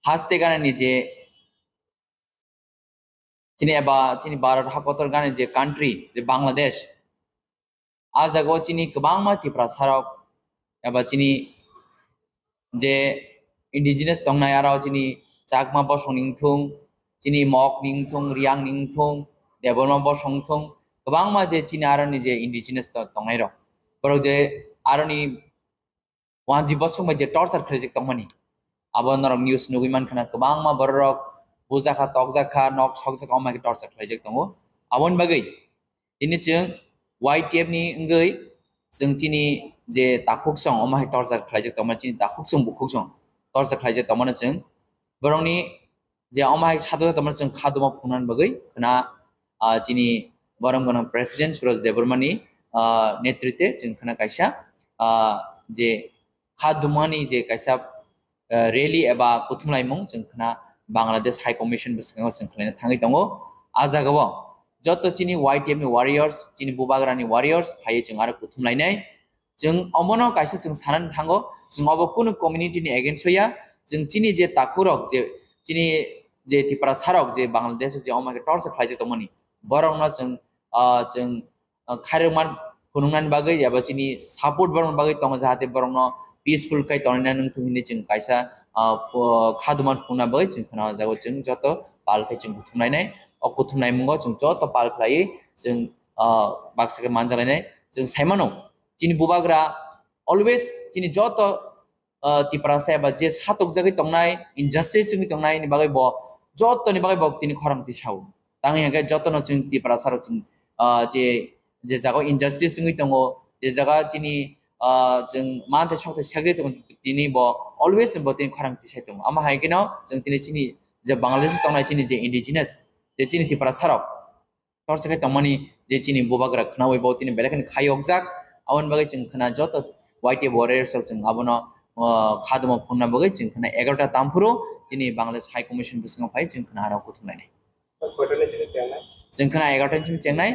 haste ganani je chini eba chini Bharat hakotor gani je country, je Bangladesh, a jagao chini kwbangma Tiprasarok eba chini je indigenous tongnai, aro chini Chakma bosong ni wngthung, chini Mok ni wngthung, Riang ni wngthung, Debbarma bosong wngthung, kwbangma je chini aroni je indigenous to-, tongnai rok, borok je aroni wanji bosong bai je torture khlaijak tongmani, abo norok news nugui mankha na, kwbangma bororok bujakha, tokjakha, nok sokjakha, omo hai khe torture khlaijak tongo. Aboni bagwi tini chwng Y T F ni wngwi chwng chini je takhuk song, omo hai torture khlaijak tongmani, chini takhuk song, bukhuk song torture khlaijak tongmani chwng borokni je omo hai satok satok tongmani chwng kha duma phungnani bagwi khna, ah, chini borom gwnang President Suraj Debbarmani, ah, netritwe chwng khna kaisa, ah, je kha dumani je kaisa, ah, rally eba kuthumlaimung chwng khna Bangladesh High Commission bwskango chwng khlaina thangwi tongo. A jagao joto chini Y T F ni warriors, chini bubagrani warriors phaiwi chwng aro kuthumlainai. Chwng omono kaisa chwng sanani thango, chwng obo kunu community ni against o ya, chwng chini je takhurok, je chini je Tiprasarok je Bangladesh o je omo khe torture khlaijak tongmani, borokno chwng, ah, chwng, ah, khairokma phunuknani bagwi eba chini support borokni bagwi tongo, jahate borokno peaceful khe tonina nung thung hinwi chwng kaisa, ah, pho-, kha duma phunukna bagwi chwng khna o jaga o chwng joto pal khe chwng kuthumlainai. O kuthumlaimungo chwng joto pal khlaiwi chwng, ah, baksa khe manjalainai. Chwng saimano, chini bubagra always chini joto, ah, Tiprasa eba je satokjagwi tongnai, injustice wngwi tongnai ni bagwi bo jotoni bagwi bo tini khorang tisao. Tangwi hwnkhe jotono chwng Tiprasa rok chwng, ah, je, je jaga injustice wngwi tongo, je jaga chini, ah, chwng manthe sokte sekjak tongo, tini bo always bo tini khorang tisai tongo. Amo hai kheno chwng tini chini je Bangladesh tongnai chini je indigenous, je chini Tiprasa rok, torsa khe tongmani je chini bubagra khnaui bo tini belai kheno khayokjak. Aboni bagwi chwng khna joto Y T F warriors rok chwng abono, ah, kha duma phunukna bagwi chwng khna egarota tamphuru chini Bangladesh High Commission bwskango phai chwng khna aro kuthumlainai. Chwng khna egarota ni simi chengnai.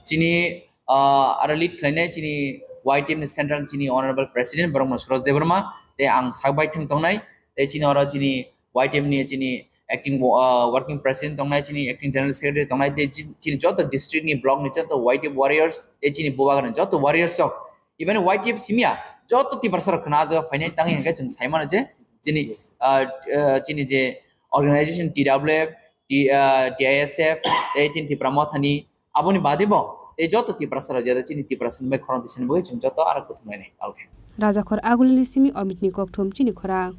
Chini, ah, aro lead khlainai chini Y T F ni central chini honorable president borokno Suraj Debbarma, tei ang sak bai thang tongnai, tei chini oro chini Y T F ni chini acting, ah, working president tongnai, chini acting general secretary tongnai, tei chi-, chini joto district ni block ni joto Y T F warriors, tei chini bubagra ni joto warriors rok, even Y T F simya joto Tiprasa rok khna ajak phainai, tangwi hwnkhe chwng saimano je chini, ah, ah, chini je organization T W F, T-, ah, T I S F, tei chini Tipra Mothani, aboni bade bo tei joto Tiprasa rok jera chini Tiprasa ni bai khorang tisani bagwi chwng joto aro kuthumlainai. Alkhe. Rajakhor Agulini simi Omitni kokthum chini khorang.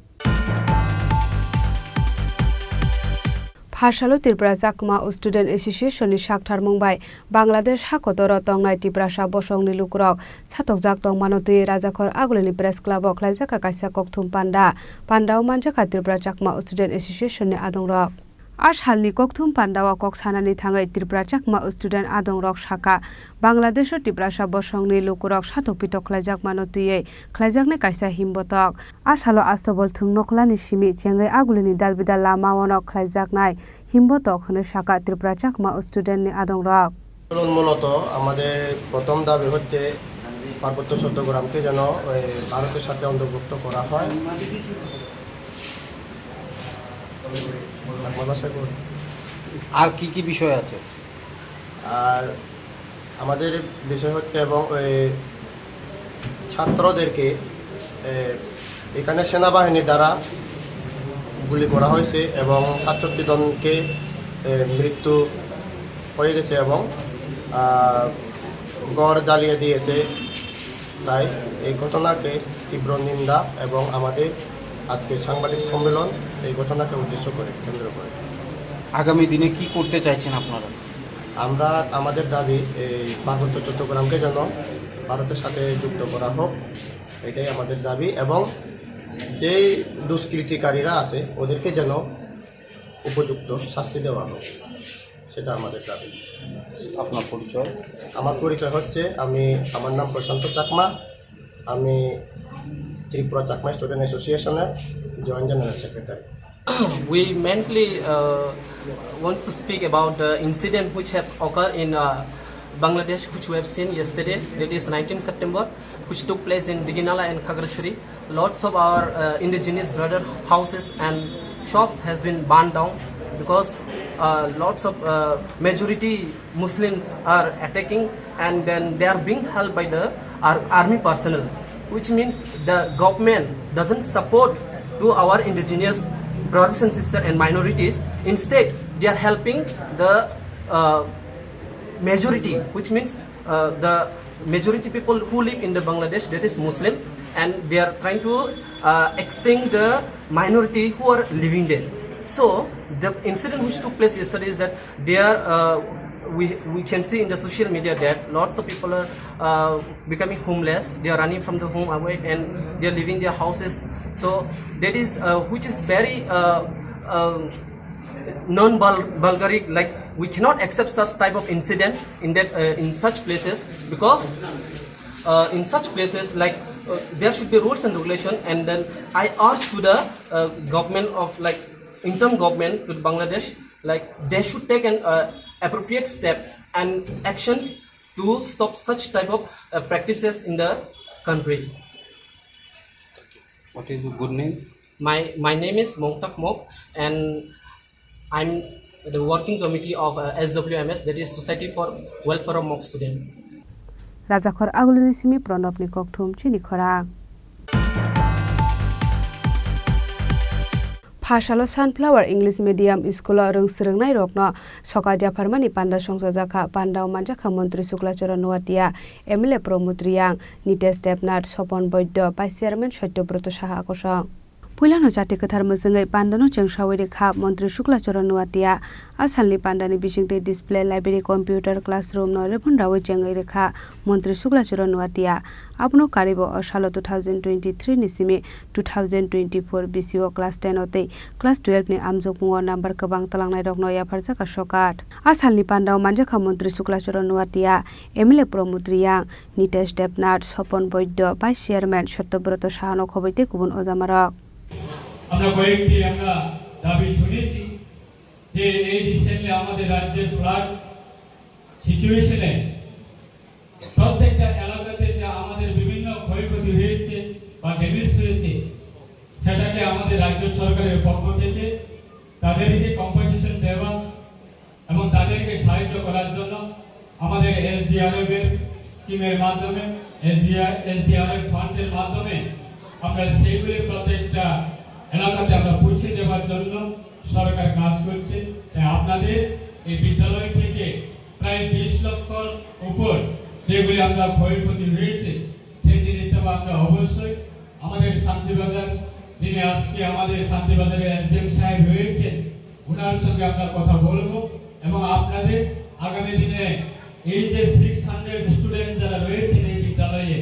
Pharsalo Tripura Chakma Student Association ni saktharmung bai Bangladesh hakotoro tongnai Tiprasa bosongni lukurok satokjak tongmano twi Rajakhor Agulini Press Club o khlaijak kaisa kokthum panda. Pandao manjakha Tripura Chakma Student Association ni adongrok. A salni kokthum pandao kok sanani thangwi Tripura Chakma Student adongrok sakha, Bangladesho Tiprasa bosongni lukurok satok pitok khlaijakmano twiwi khlaijaknai kaisa himbotok. A salo Asobol thwng noklani simi chengwi Agulini dalbidal lamaono khlaijaknai himbotok hwnwi sakha Tripura Chakma Student ni adongrok. আন্দোলন মূলত আমাদের প্রথম দাবি হচ্ছে পার্বত্য চট্টগ্রামকে যেন, এ, ভারতের সাথে অন্তর্ভুক্ত করা হয়। চাকমা ভাষায় বল। আর কি কি বিষয় আছে? আর আমাদের বিষয় হচ্ছে এবং ওই ছাত্রদেরকে, এ, এখানে সেনাবাহিনীর দ্বারা গুলি করা হয়েছে এবং সাতষট্টি জনকে, এ, মৃত্যু হয়ে গেছে এবং, আহ, ঘর জ্বালিয়ে দিয়েছে। তাই এই ঘটনাকে তীব্র নিন্দা এবং আমাদের আজকে সাংবাদিক সম্মেলন এই ঘটনাকে উদ্দেশ্য করে, কেন্দ্র করে। আগামী দিনে কি করতে চাইছেন আপনারা? আমরা আমাদের দাবি এই পার্বত্য চট্টগ্রামকে যেন ভারতের সাথে যুক্ত করা হোক, এটাই আমাদের দাবি। এবং যেই দুষ্কৃতিকারীরা আছে ওদেরকে যেন উপযুক্ত শাস্তি দেওয়া হোক, সেটা আমাদের দাবি। আপনার পরিচয়? আমার পরিচয় হচ্ছে, আমি, আমার নাম প্রশান্ত চাকমা, আমি ত্রিপুরা চাকমা স্টুডেন্ট অ্যাসোসিয়েশনের joint general secretary. We mainly uh, wants to speak about the incident which have occurred in uh, Bangladesh, which we have seen yesterday, that is nineteenth September, which took place in Diginala and Khagrachari. Lots of our uh, indigenous brother houses and shops has been burned down because uh, lots of uh, majority Muslims are attacking, and then they are being helped by the ar- army personnel, which means the government doesn't support to our indigenous brothers and sisters and minorities. Instead, they are helping the uh, majority, which means uh, the majority people who live in the Bangladesh, that is Muslim, and they are trying to uh, extinct the minority who are living there. So the incident which took place yesterday is that they are uh, we, we can see in the social media that lots of people are uh, becoming homeless. They are running from the home away and they are leaving their houses. So that is uh, which is very uh, uh, non-Bulgaric. Like, we cannot accept such type of incident in that uh, in such places, because uh, in such places, like, uh, there should be rules and regulation. And then I urge to the uh, government of, like, interim government to Bangladesh, like, they should take an uh, appropriate step and actions to stop such type of uh, practices in the country. What is your good name? My my name is Mongtak Mok, and I'm the working committee of uh, S W M S, that is Society for Welfare of Mok Student. Rajakhor Agulini simi Pranabni kokthum chini khorang. Phasalo Sunflower English Medium School o rwng swrwngnai rokno sokat yapharmani panda songchajakha. Pandao manjakha Montri Sukla Charan Noatia, M L A Pramod Reang, Nitesh Debnath, Sopon Boiddo, Vice Chairman Satyabroto Saha kosong. Puilano chati kwthar mwchwngwi pandano chengsawi rwkha Montri Sukla Charan Noatia. A salni pandani bisingtwi display, library, computer, classroom no rebon rawi chengwi rwkha Montri Sukla Charan Noatia. Abono karibo o salo two thousand twenty-three ni simi two thousand twenty-four bisio class ten o tei class twelve ni amjokmungo number kwbang twlangnai rokno yapharjakha sokat. A salni pandao manjakha Montri Sukla Charan Noatia, M L A Pramod Reang, Nitesh Debnath, Sopon Boiddo, Vice Chairman Satyabroto Sahano khobwi tei kubun ojamarok. আমরা কয়েকটি আমরা দাবি শুনেছি যে এই রিসেন্টলি আমাদের রাজ্যের ফ্লাড সিচুয়েশনে প্রত্যেকটা এলাকাতে যে আমাদের বিভিন্ন ক্ষয়ক্ষতি হয়েছে বা ড্যামেজ হয়েছে, সেটাকে আমাদের রাজ্য সরকারের পক্ষ থেকে তাদেরকে কম্পেনসেশন দেওয়া এবং তাদেরকে সাহায্য করার জন্য আমাদের এসডিআরএফ এর স্কিমের মাধ্যমে, এসডিআর এসডিআরএফ ফান্ডের মাধ্যমে আমরা সেইগুলি প্রত্যেকটা এলাকাতে আমরা পৌঁছে দেওয়ার জন্য সরকার কাজ করছে। তাই আপনাদের এই বিদ্যালয় থেকে প্রায় বিশ লক্ষর উপর যেগুলি আমরা ক্ষয়ক্ষতি হয়েছে, সেই জিনিসটা আমরা অবশ্যই আমাদের শান্তিবাজার, যিনি আজকে আমাদের শান্তিবাজারের এসডিএম সাহেব রয়েছেন, ওনার সঙ্গে আমরা কথা বলবো এবং আপনাদের আগামী দিনে এই যে সিক্স হান্ড্রেড স্টুডেন্ট যারা রয়েছেন এই বিদ্যালয়ে,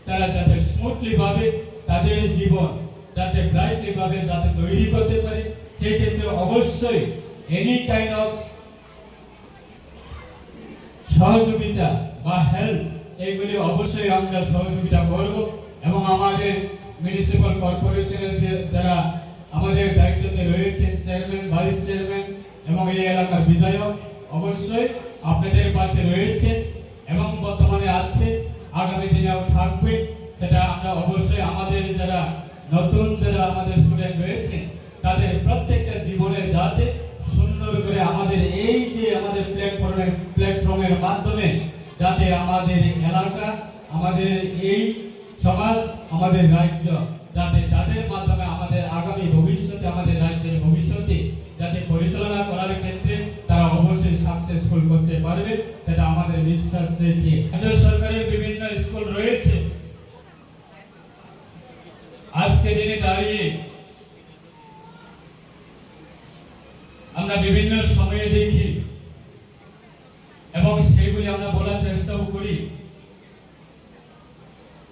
তারা যাতে স্মুথলি ভাবে তাদের জীবন যাতে ব্রাইটলি ভাবে যাতে তৈরি করতে পারে, সেই ক্ষেত্রে অবশ্যই এনি কাইন্ড অফ সহযোগিতা বা হেল্প, এইগুলি অবশ্যই আমরা সহযোগিতা করব। এবং আমাদের মিউনিসিপ্যাল কর্পোরেশনের যে যারা আমাদের দায়িত্বতে রয়েছেন, চেয়ারম্যান, ভাইস চেয়ারম্যান এবং এই এলাকার বিধায়ক অবশ্যই আপনাদের পাশে রয়েছে এবং বর্তমানে আছে, আগামী দিনেও থাকবে। সেটা আমরা অবশ্যই আমাদের যারা নতুন যারা আমাদের স্টুডেন্ট রয়েছে, তাদের প্রত্যেকটা জীবনে যাতে সুন্দর করে আমাদের এই যে আমাদের প্ল্যাটফর্মের প্ল্যাটফর্মের মাধ্যমে যাতে আমাদের এলাকা, আমাদের এই সমাজ, আমাদের রাজ্য যাতে তাদের মাধ্যমে আমাদের আগামী ভবিষ্যতে, আমাদের রাজ্যের ভবিষ্যতে যাতে পরিচালনা করার ক্ষেত্রে তারা অবশ্যই সাকসেসফুল করতে পারবে, সেটা আমাদের বিশ্বাস রয়েছে। রাজ্য সরকারের বিভিন্ন স্কুল রয়েছে, আজকে দিনে দাঁড়িয়ে বিভিন্ন সময়ে দেখি এবং সেইগুলি আমরা বলার চেষ্টাও করি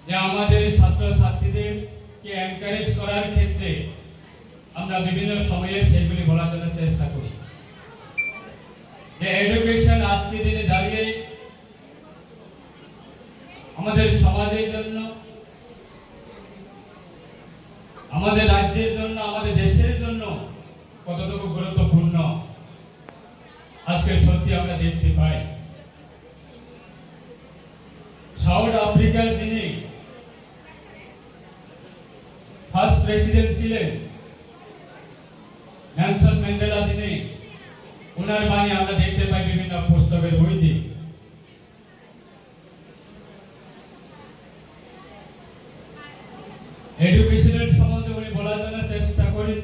যে আমাদের ছাত্রছাত্রীদেরকে এনকারেজ করার ক্ষেত্রে আমরা বিভিন্ন সময়ে সেইগুলি বলার জন্য চেষ্টা করি যে এডুকেশন আজকে দিনে দাঁড়িয়ে আমাদের সমাজের জন্য, আমাদের রাজ্যের জন্য, আমাদের দেশের জন্য কতটুকু গুরুত্বপূর্ণ আজকে সত্যি আমরা দেখতে পাই। সাউথ আফ্রিকার যিনি ফার্স্ট প্রেসিডেন্ট ছিলেন, নেলসন ম্যান্ডেলা যিনি, ওনার বাণী আমরা দেখতে পাই বিভিন্ন পুস্তকের মধ্যে। এডুকেশনের সম্বন্ধে উনি বলার জন্য চেষ্টা করেন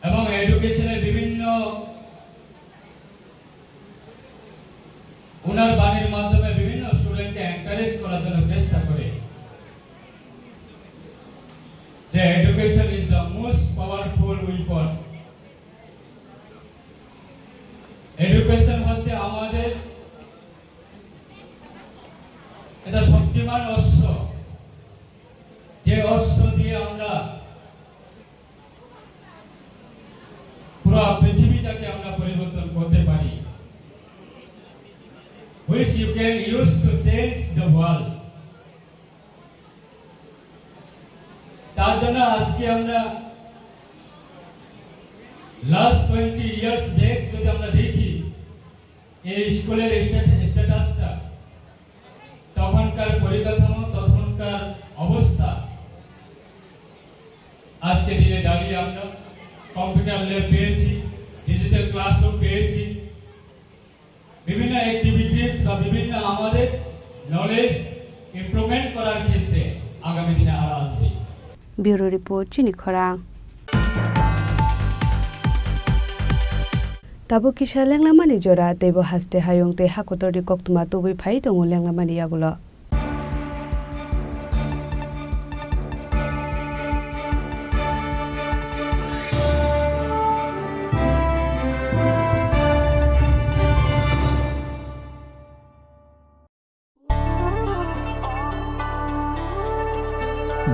এবং এডুকেশনের বিভিন্ন ওনার বাণীর মাধ্যমে বিভিন্ন স্টুডেন্টকে এনকারেজ করার জন্য চেষ্টা করে যে education is the most powerful weapon। Education হচ্ছে আমাদের এটা শক্তিমান অস্ত্র, যে অস্ত্র দিয়ে আমরা পুরো পৃথিবীটাকে আমরা পরিবর্তন করতে পারি, which you can use to change the world। তার জন্য আজকে আমরা লাস্ট টোয়েন্টি ইয়ার্স ব্যাক যদি আমরা দেখি, এই স্কুলের স্ট্যাটাসটা, তখনকার পরিকাঠামো, তখনকার অবস্থা, আজকে দিনে দাঁড়িয়ে আমরা কম্পিউটার ল্যাব পেয়েছি, ডিজিটাল ক্লাসরুম পেয়েছি, বিভিন্ন অ্যাক্টিভিটিস বা বিভিন্ন আমাদের নলেজ ইমপ্রুভমেন্ট করার ক্ষেত্রে আগামী দিনে আরো আসবে। Bureau Report, Chini Khorang. Tabuk kisa lenglamani jora, teibo haste hayung tei hakotorni koktwma tubui phai tongo lenglamani yagulo.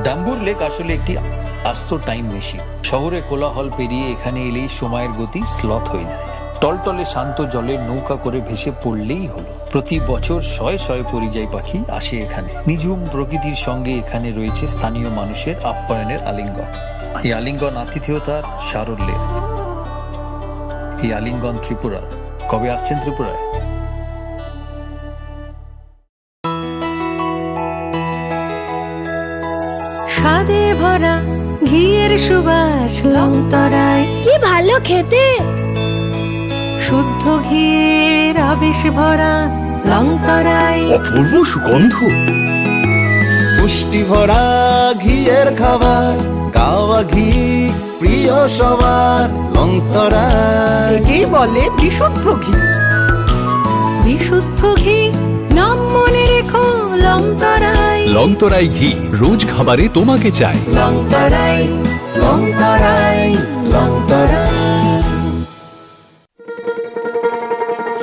ডাম্বুর লেক আসলে একটি আস্ত টাইম মেশিন। শহরে কোলাহল পেরিয়ে এখানে এলেই সময়ের গতি স্লথ হয়ে যায়। টলটলে শান্ত জলে নৌকা করে ভেসে পড়লেই হলো। প্রতি বছর শয়ে শয়ে পরিযায়ী পাখি আসে এখানে। নিঝুম প্রকৃতির সঙ্গে এখানে রয়েছে স্থানীয় মানুষের আপ্যায়নের আলিঙ্গন। এই আলিঙ্গন আতিথেয়তার সারল্যের। এই আলিঙ্গন ত্রিপুরার। কবে আসছেন ত্রিপুরায়? স্বাদে ভরা ঘিয়ের সুবাস লংতরাই। কি ভালো খেতে! শুদ্ধ ঘিয়ের আবেশ ভরা লংতরাই। অপূর্ব সুগন্ধ। পুষ্টি ভরা ঘিয়ের খাবার, কাওয়া ঘি প্রিয় সবার লংতরাই। একেই বলে বিশুদ্ধ ঘি। বিশুদ্ধ ঘি, নাম মনে রেখো লংতরাই। লংতরাই ঘি, রোজ খাবারে তোমাকে চাই। লংতরাই, লংতরাই, লংতরাই।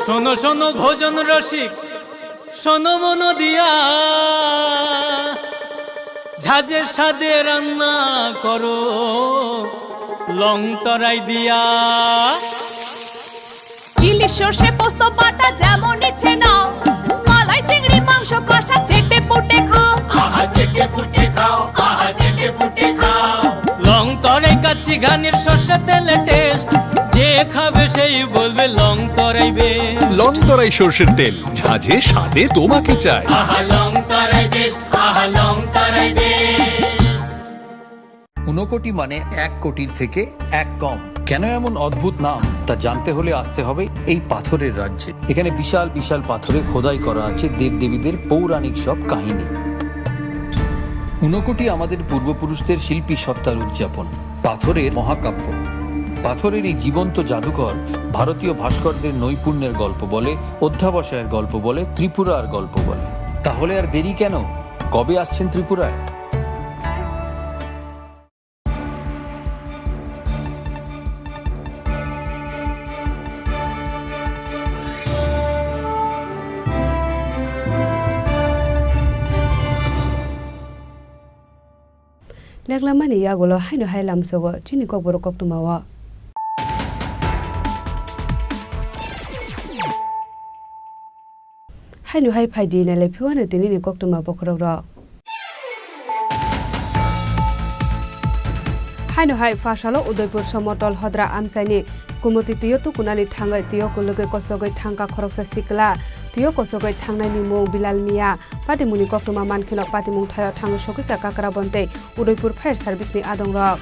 শোনো শোনো ভোজন রসিক, শোনো মন দিয়া, ঝাঁঝের স্বাদে রান্না করো লং তরাই দিয়া। ইলিশ সর্ষে পোস্ত বাটা যেমন ইচ্ছে নাও, মালাই চিংড়ি মাংস কষা চেটে পুটে খাও। আহা চেটে পুটে খাও, আহা চেটে পুটে খাও। লং তরাই কাচ্চি ঘানির সর্ষে তেলে টেস্ট, যে খাবে সেই বলবে লং তরাই বেস্ট। লং তরাই সর্ষের তেল, ঝাঁঝে স্বাদে তোমাকে চাই। আহা লং তরাই বেস্ট, আহা লং তরাই বেস্ট। ঊনকোটি মানে এক কোটির থেকে এক কম। কেন এমন অদ্ভুত নাম, তা জানতে হলে আসতে হবে এই পাথরের রাজ্যে। এখানে বিশাল বিশাল পাথরে খোদাই করা আছে দেবদেবীদের পৌরাণিক সব কাহিনী। ঊনকোটি আমাদের পূর্বপুরুষদের শিল্পী সত্তার উদযাপন। পাথরের মহাকাব্য। পাথরের এই জীবন্ত জাদুঘর ভারতীয় ভাস্করদের নৈপুণ্যের গল্প বলে, অধ্যাবসায়ের গল্প বলে, ত্রিপুরার গল্প বলে। তাহলে আর দেরি কেন? কবে আসছেন ত্রিপুরায়? Cheklamani yagulo haino hai lamsogo chini kokborok koktwmao. Haino hai phaidi nailai phiwano tinini koktwma bokhorokrok. Haino hai phasalo Udaipur Somotol Hodra amchaini Kumoti twiyo tukunani thangwi twiyo kulugwi kosogwi thangkha khoroksa sikla. Twiyo kosogwi thangnaini mung Bilal Miya. Patimungni koktwma mankheno patimung thaio thangwi sogwikha Kakrabon tei Udaipur Fire Service ni adongrok.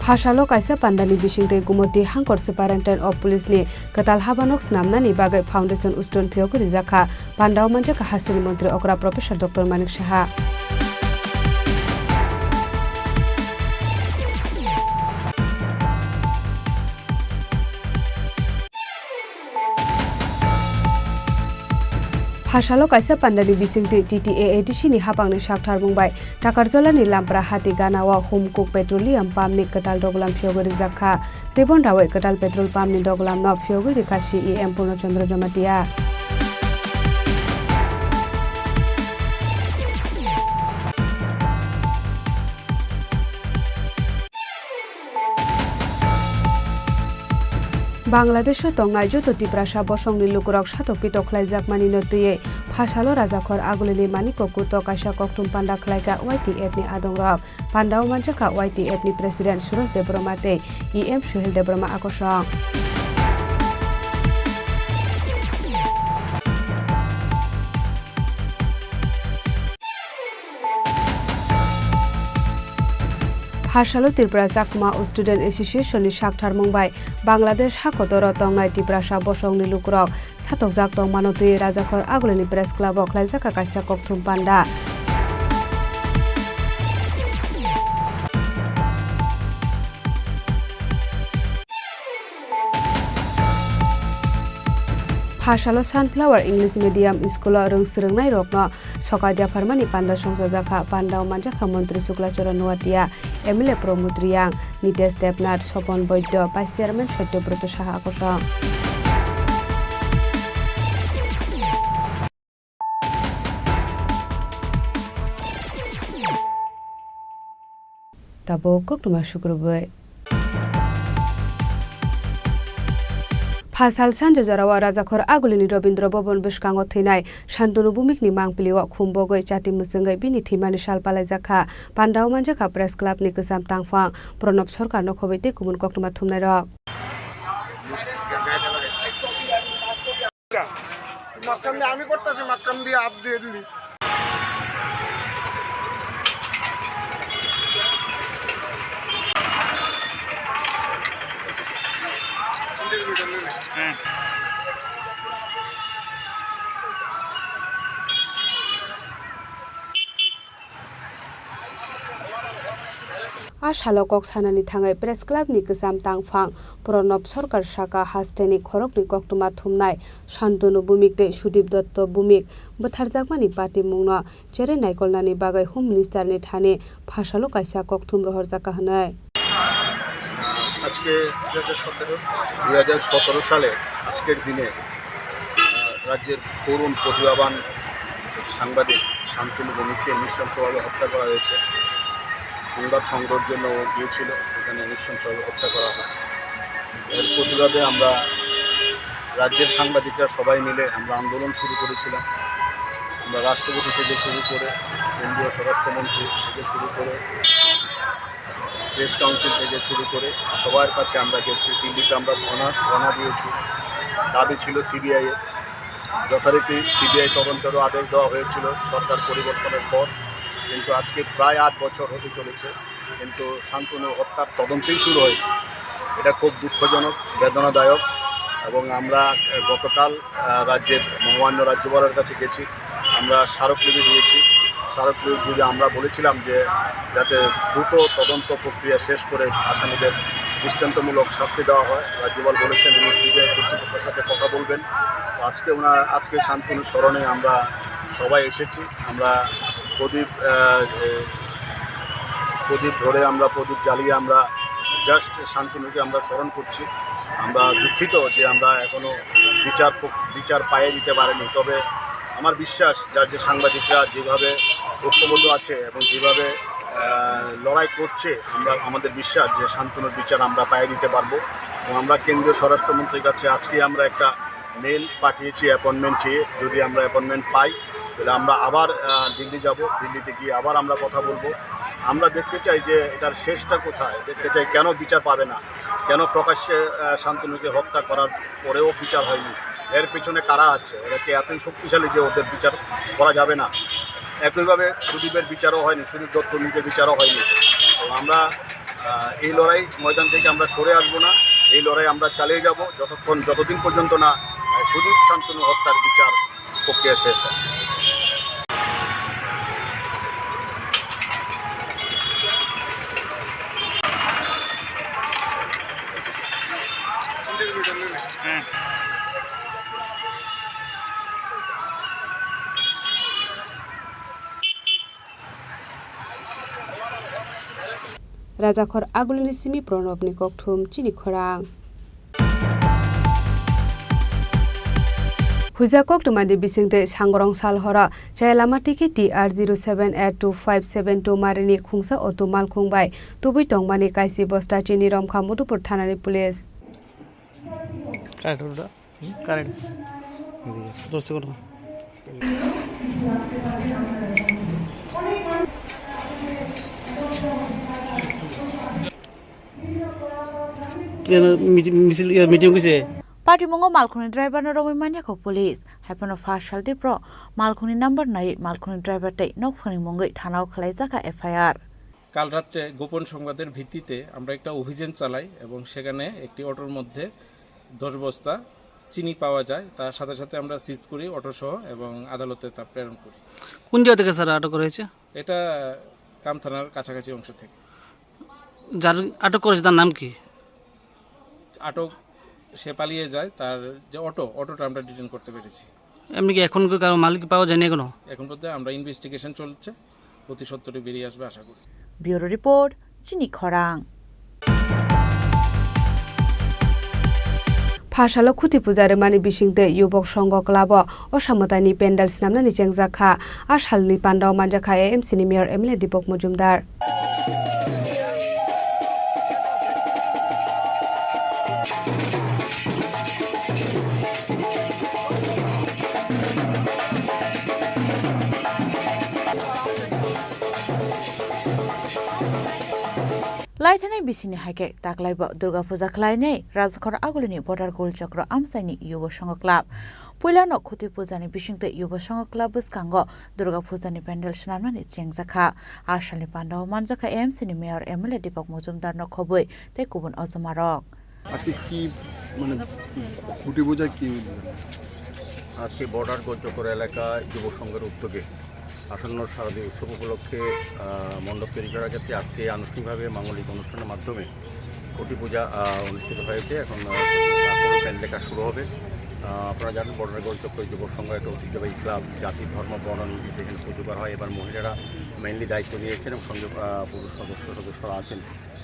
Phasalo kaisa pandani bisingtwi Gumoti Hangkor Superintendent of Police ni kwtal habanok snamnani bagwi foundation stone phiyogwi rijak kha. Pandao manjakha hasteni montri okra Professor Doctor Manik Saha. Phasalo kaisa pandani bisingtwi T T A A D C ni haphangni saktharmung bai Takarjolani Lampra hati ganao Humkuk Petroleum Pump ni kwtal doglam phiyogwi rijak kha. Tei bon rawi kwtal petrol pump ni doglam no phiyogwi rikha C E M Purno Chandra Jamatia. Bangladesh-o tongnai joto Tiprasa bosongni lukurok satok pitok khlaijakmani no twiwi phasalo Rajakhor Agulini Maniko Kuto kaisa kokthum panda khlaikha Y T F ni adongrok. Pandao manjakha Y T F ni President Suroj Debbarma tei E M Suhel Debbarma akosong. Phasalo Tripura Chakma Student Association ni saktharmung bai Bangladesh hakotoro tongnai Tiprasa bosongni lukurok satokjak tongmano twi Rajakhor Agulini Press Club o khlaijak kha kaisa kokthum panda. Phasalo Sunflower English Medium School o rwng swrwngnairokno sokai yapharmani panda songchajakha. Pandao manjakha Montri Sukla Charan Noatia, M L A Pramod Reang, Nitesh Debnath, Sopon Boidya, Vice Chairman Satya Broto Saha akosong. Tabuk koktwma sukrubwi. Phasal sanjo jorao Rajakhor Agulini Rabindra Bhavan bwskango thwinai Shantanu Bhumikni mangpilio khum bogwi chati mwchwngwi bini thwimani sal palaijak kha. Pandao manjakha Press Club ni kwcham tangphang, Pranab Sarkar no khobwi tei kubun koktwma thumnairok. মাঝখান দিয়ে আমি করতেছি, মাঝখান দিয়ে হাত দিয়ে দিবি। A salo kok sanani thangwi Press Club ni kwcham tangphang Pranab Sarkar saka hasteni khoroknwi koktwma thumnai Shantanu Bhumik tei Sudip Dotto Bhumik bwtharjakmani patimungno cherwi naikolnani bagwi Home Minister ni thani phasalo kaisa kokthum rohorjak kha hwnwi. আজকে দুই হাজার সতেরো, দুই হাজার সতেরো সালে আজকের দিনে, আহ, রাজ্যের তরুণ প্রতিভাবান সাংবাদিক শান্তনু ভৌমিককে নৃশংসভাবে হত্যা করা হয়েছে। সংবাদ সংগ্রহের জন্য ও গিয়েছিল, এখানে নৃশংসভাবে হত্যা করা হয়। এর প্রতিবাদে আমরা রাজ্যের সাংবাদিকরা সবাই মিলে আমরা আন্দোলন শুরু করেছিলাম। আমরা রাষ্ট্রপতি থেকে শুরু করে, কেন্দ্রীয় স্বরাষ্ট্রমন্ত্রী থেকে শুরু করে, প্রেস কাউন্সিল থেকে শুরু করে সবার কাছে আমরা গেছি। দিল্লিতে আমরা ধর্ণা, ধর্ণা দিয়েছি। দাবি ছিল সিবিআই এর। যথারীতি সিবিআই তদন্তেরও আদেশ দেওয়া হয়েছিল সরকার পরিবর্তনের পর, কিন্তু আজকে প্রায় আট বছর হতে চলেছে, কিন্তু শান্তনু হত্যার তদন্তই শুরু হয়নি। এটা খুব দুঃখজনক, বেদনাদায়ক। এবং আমরা, আহ, গতকাল, আহ, রাজ্যের মহামান্য রাজ্যপালের কাছে গেছি, আমরা স্মারকলিপি দিয়েছি। স্মারকলিপি দিয়ে আমরা বলেছিলাম যে যাতে দ্রুত তদন্ত প্রক্রিয়া শেষ করে আসামিদের দৃষ্টান্তমূলক শাস্তি দেওয়া হয়। রাজ্যপাল বলেছেন উনি সিবিআই কর্তৃপক্ষের সাথে কথা বলবেন। তো আজকে ওনার, আজকে শান্তনুর স্মরণে আমরা সবাই এসেছি। আমরা প্রদীপ, আহ, এ, প্রদীপ ধরে, আমরা প্রদীপ জ্বালিয়ে আমরা জাস্ট শান্তনুকে আমরা স্মরণ করছি। আমরা দুঃখিত যে আমরা এখনো বিচার প-, বিচার পাইয়ে দিতে পারিনি। তবে আমার বিশ্বাস, যার যে সাংবাদিকরা যেভাবে ঐক্যবদ্ধ আছে এবং যেভাবে, আহ, লড়াই করছে, আমরা, আমাদের বিশ্বাস যে শান্তনুর বিচার আমরা পাইয়ে দিতে পারবো। এবং আমরা কেন্দ্রীয় স্বরাষ্ট্রমন্ত্রীর কাছে আজকে আমরা একটা মেইল পাঠিয়েছি অ্যাপয়েন্টমেন্ট চেয়ে। যদি আমরা অ্যাপয়েন্টমেন্ট পাই, তাহলে আমরা আবার, আহ, দিল্লি যাব। দিল্লিতে গিয়ে আবার আমরা কথা বলবো। আমরা দেখতে চাই যে এটার শেষটা কোথায়, দেখতে চাই কেন বিচার পাবে না, কেন প্রকাশ্যে, আহ, শান্তনুকে হত্যা করার পরেও বিচার হয়নি, এর পেছনে কারা আছে, এরা কি এতই শক্তিশালী যে ওদের বিচার করা যাবে না? একইভাবে সুদীপের বিচারও হয়নি, সুদীপ দত্ত নিজে বিচারও হয়নি। তো আমরা, আহ, এই লড়াই ময়দান থেকে আমরা সরে আসবো না। এই লড়াই আমরা চালিয়ে যাব যতক্ষণ, যতদিন পর্যন্ত না, আহ, সুদীপ শান্তনু হত্যার বিচার প্রক্রিয়া শেষ হয়। Rajakhor Agulini simi Pranobni kokthum chini khorang. Huija koktwmani bisingtwi Sangorong sal horo chaya lama tiki T R zero seven eight two five seven two marini khungsa auto malkhung bai tubui tongmani kaisi bosta chini romkha Madhupur thanani police. Current. Hmm? Current. Dos secondo. Misil, miting kise. Patimungo malkhungni driver no romwi manya kho police. Haiphano first sal tipro malkhungni number nai malkhungni driver tei nokphangni mungwi thanao khwlaijak kha F I R. কাল রাত্রে গোপন সংবাদের ভিত্তিতে আমরা একটা অভিযান চালাই এবং সেখানে একটি অটোর মধ্যে দশ বস্তা চিনি পাওয়া যায়। তার সাথে সাথে আমরা সিজ করি অটো সহ এবং আদালতে তা প্রেরণ করি। কোন জায়গা থেকে স্যার আটক করা হয়েছে? এটা কাম থানার কাছাকাছি অংশ থেকে। যার আটক করেছে তার নাম কি? আটক, সে পালিয়ে যায়, তার যে অটো, অটোটা আমরা ডিটেন করতে পেরেছি। এমনি কি এখন কি কারো মালিক পাওয়া যায়নি এখনো? এখন পর্যন্ত আমরা ইনভেস্টিগেশন চলছে, অতি সত্বরই বেরিয়ে আসবে আশা করি। Bureau report, Chini Khorang. Phasalo Khuti puja rwmani bisingtwi Yubok Songho Club-o Osa Mwtaini pandal snamnani chengjakha. A salni pandao manjakha A M C ni Mayor M L A Deepak Majumdar. Laithanai bisini hai khe taklaibo Durga Puja khlainai Rajkhor Agulini Border Gol Chokro Amchaini Yubo Songho Club. Puilano Khuti Pujani bisingtwi Yubo Songho Club bwskango Durga Pujani pandal swnamnani chengjakha. A salni pandao manjakha A M C ni Mayor M L A Deepak Majumdar no khobwi tei kubun ojomarok. আজকে কি, মানে, খুঁটি বোঝা কি? আজকে বর্ডার গোলচক্কর এলাকা যুব সংঘের উদ্যোগে আসন্ন শারদীয় উৎসব উপলক্ষে, আহ, মণ্ডপ তৈরি করার ক্ষেত্রে আজকে আনুষ্ঠানিকভাবে মাঙ্গলিক অনুষ্ঠানের মাধ্যমে খুঁটি পূজা, আহ, অনুষ্ঠিত হয়েছে। এখন, আহ, পুরো প্যান্ডেল কাজ শুরু হবে। আহ, আপনারা জানেন, বর্ডার গোলচক্কর যুব সংঘ একটা ঐতিহ্যবাহী ক্লাব, জাতি, ধর্ম, বর্ণ নির্বিশেষে এখানে পুজো করা হয়। এবার মহিলারা মেইনলি দায়িত্ব নিয়েছেন এবং সঙ্গে, আহ, পুরুষ সদস্য, সদস্যরা আছেন।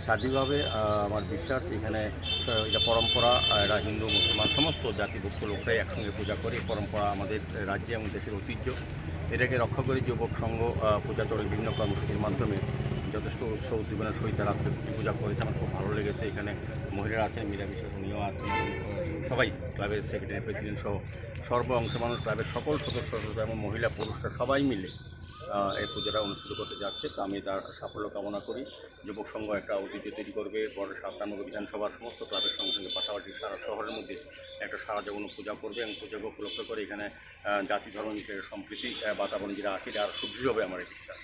সার্বিকভাবে, আহ, আমার বিশ্বাস এখানে, আহ, এটা পরম্পরা, আহ, এরা হিন্দু, মুসলমান সমস্ত জাতিভুক্ত লোকরাই একসঙ্গে পূজা করে। এই পরম্পরা আমাদের রাজ্যে এবং দেশের ঐতিহ্য। এটাকে রক্ষা করে যুবক সংঘ, আহ, পূজা চড়ক বিভিন্ন কর্মসূচির মাধ্যমে যথেষ্ট উৎসাহ উদ্দীপনার সহিত তারা আজকে খুঁটি পূজা করেছে। আমার খুব ভালো লেগেছে। এখানে মহিলারা আছেন, মীরা বিশ্বাস উনিও আছেন, সবাই ক্লাবের সেক্রেটারি, প্রেসিডেন্ট সহ সর্ব অংশ মানুষ, ক্লাবের সকল সদস্য সদস্য এবং মহিলা পুরুষরা সবাই মিলে, আহ, এই পূজাটা অনুষ্ঠিত করতে যাচ্ছে। তো আমি তার সাফল্য কামনা করি। যুবক সংঘ একটা ঐতিহ্য তৈরি করবে, পরে সাতানব্বই বিধানসভার সমস্ত ক্লাবের সঙ্গে সঙ্গে পাশাপাশি সারা শহরের মধ্যে একটা সারা জগন পূজা করবে এবং পূজা উপলক্ষ করে এখানে, আহ, জাতি ধর্ম নির্বিশেষে সম্প্রীতি, আহ, বাতাবরণ যেটা আছে, এটা আরো সুদৃঢ় হবে আমার এই বিশ্বাস।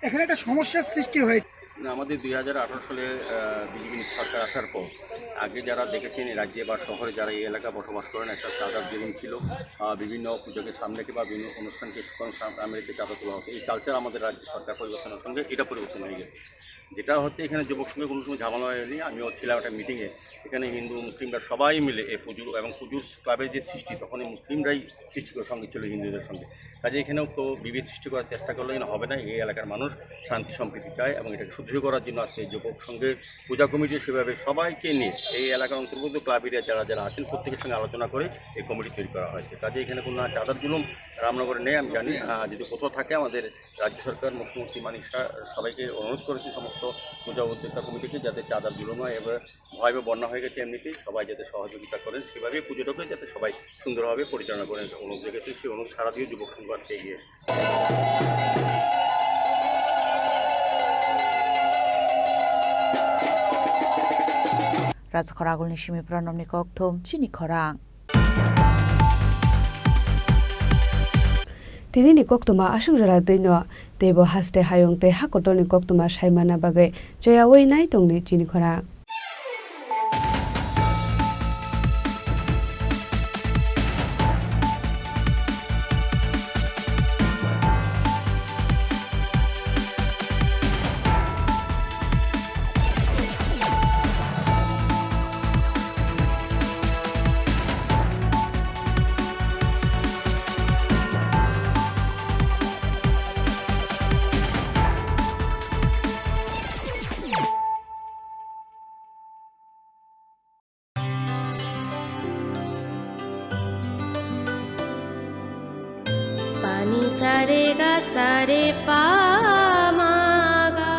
এখানে একটা সমস্যার সৃষ্টি হয়েছে। না, আমাদের দুই হাজার আঠারো সালে, আহ, বিজেপি সরকার আসার পর আগে যারা দেখেছেন এই রাজ্যে বা শহরে যারা এই এলাকা বসবাস করেন, একটা চাঁদার জুলুম ছিল। আহ, বিভিন্ন পুজোকে সামনে রেখে বা বিভিন্ন অনুষ্ঠানকে সামনে রেখে চাঁদা তোলা হতো। এই কালচার আমাদের রাজ্য সরকার পরিবর্তনের সঙ্গে এটা পরিবর্তন হয়ে গেছে। যেটা হচ্ছে এখানে যুবক সংঘে কোনো সময় ঝামেলা হয়নি। আমিও ছিলাম একটা মিটিংয়ে, এখানে হিন্দু মুসলিমরা সবাই মিলে এই পুজো এবং পুজোর ক্লাবের যে সৃষ্টি, তখন এই মুসলিমরাই সৃষ্টি করে সঙ্গে ছিল হিন্দুদের সঙ্গে। কাজে এখানেও কেউ বিভেদ সৃষ্টি করার চেষ্টা করলে কিন্তু হবে না। এই এলাকার মানুষ শান্তি সম্প্রীতি চায় এবং এটাকে সুদৃঢ় করার জন্য আজকে এই যুবক সংঘের পূজা কমিটি সেভাবে সবাইকে নিয়ে এই এলাকার অন্তর্গত ক্লাব এরিয়া যারা যারা আছেন প্রত্যেকের সঙ্গে আলোচনা করে এই কমিটি তৈরি করা হয়েছে। কাজে এখানে কোনো চাঁদার জুলুম রামনগরে নেই আমি জানি। আহ, যদি কোথাও থাকে আমাদের রাজ্য সরকার, মুখ্যমন্ত্রী মানিক শাহ সবাইকে অনুরোধ করেছি সমস্ত পূজা উদ্যোক্তা কমিটিকে যাতে চাঁদার জুলুম হয়, এবার ভয়াবহ বন্যা হয়ে গেছে এমনিতেই, সবাই যাতে সহযোগিতা করেন, সেভাবে পুজোটাকে যাতে সবাই সুন্দরভাবে পরিচালনা করেন, অনুরোধ রেখেছি। সেই অনুরোধ সারা দিয়ে যুবক সংঘ আজকে এগিয়ে এসেছে। Rajakhor agulni simi pranomni kokthum chini khorang. Tinini koktwma aswk jora twino, teibo haste hayung tei hakotorni koktwma saimana bagwi cheyaui nai tongdi chini khorang. Pani sare ga sare pa ma ga.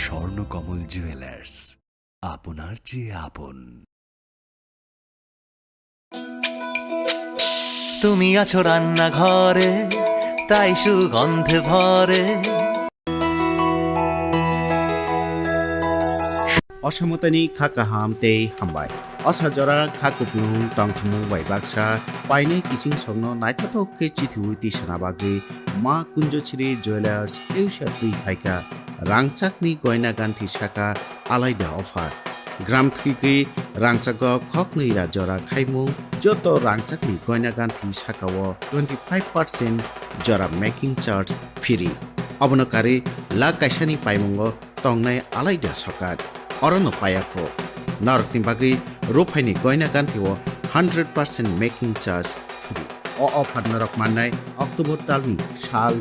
Swarnakamal jewellers, আপনার চেয়ে আপন। তুমি আছো রান্নাঘরে, তাই সুগন্ধে ভরে। Osamotani kha kaham tei hambai. Osa jora kha kupulung tongthumung bai baksa painai kiching songno naithothok khe chithiwi tisana bagwi Ma Kunjochri Jewellers Asia twi phaikha. Rangchakni goina ganthi saka alaida offer. Gram thwigwi rangchago khoknwi ra jora khaimung, joto rangchakni goina ganthi sakao twenty five percent jora making charge free. Obono karwi lakh kaisani paimungo tongnai alaida sokat. Orono payakho. Norokni bagwi ruphaini goina ganthio hundred percent making charge free. O offer norok mannai October talni sal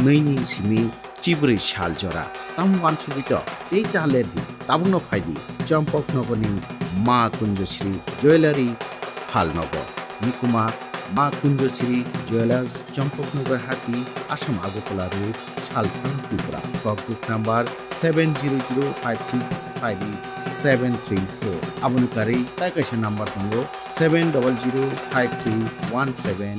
nwi ni simi chibrwi sal jora. Tamo uansugwi to tei ta ler di, tabukno phai di Champaknagarni Ma Kunjochri Jewellery phalnogo. Nikuma Ma Kunjochri Jewellers, Champaknagar Hati, Assam Agartala Road, Salthang, Tripura. Kokduk number seven zero zero five six five eight seven three four. Aboni karwi tai kaisa number tongo, seven double zero five three one seven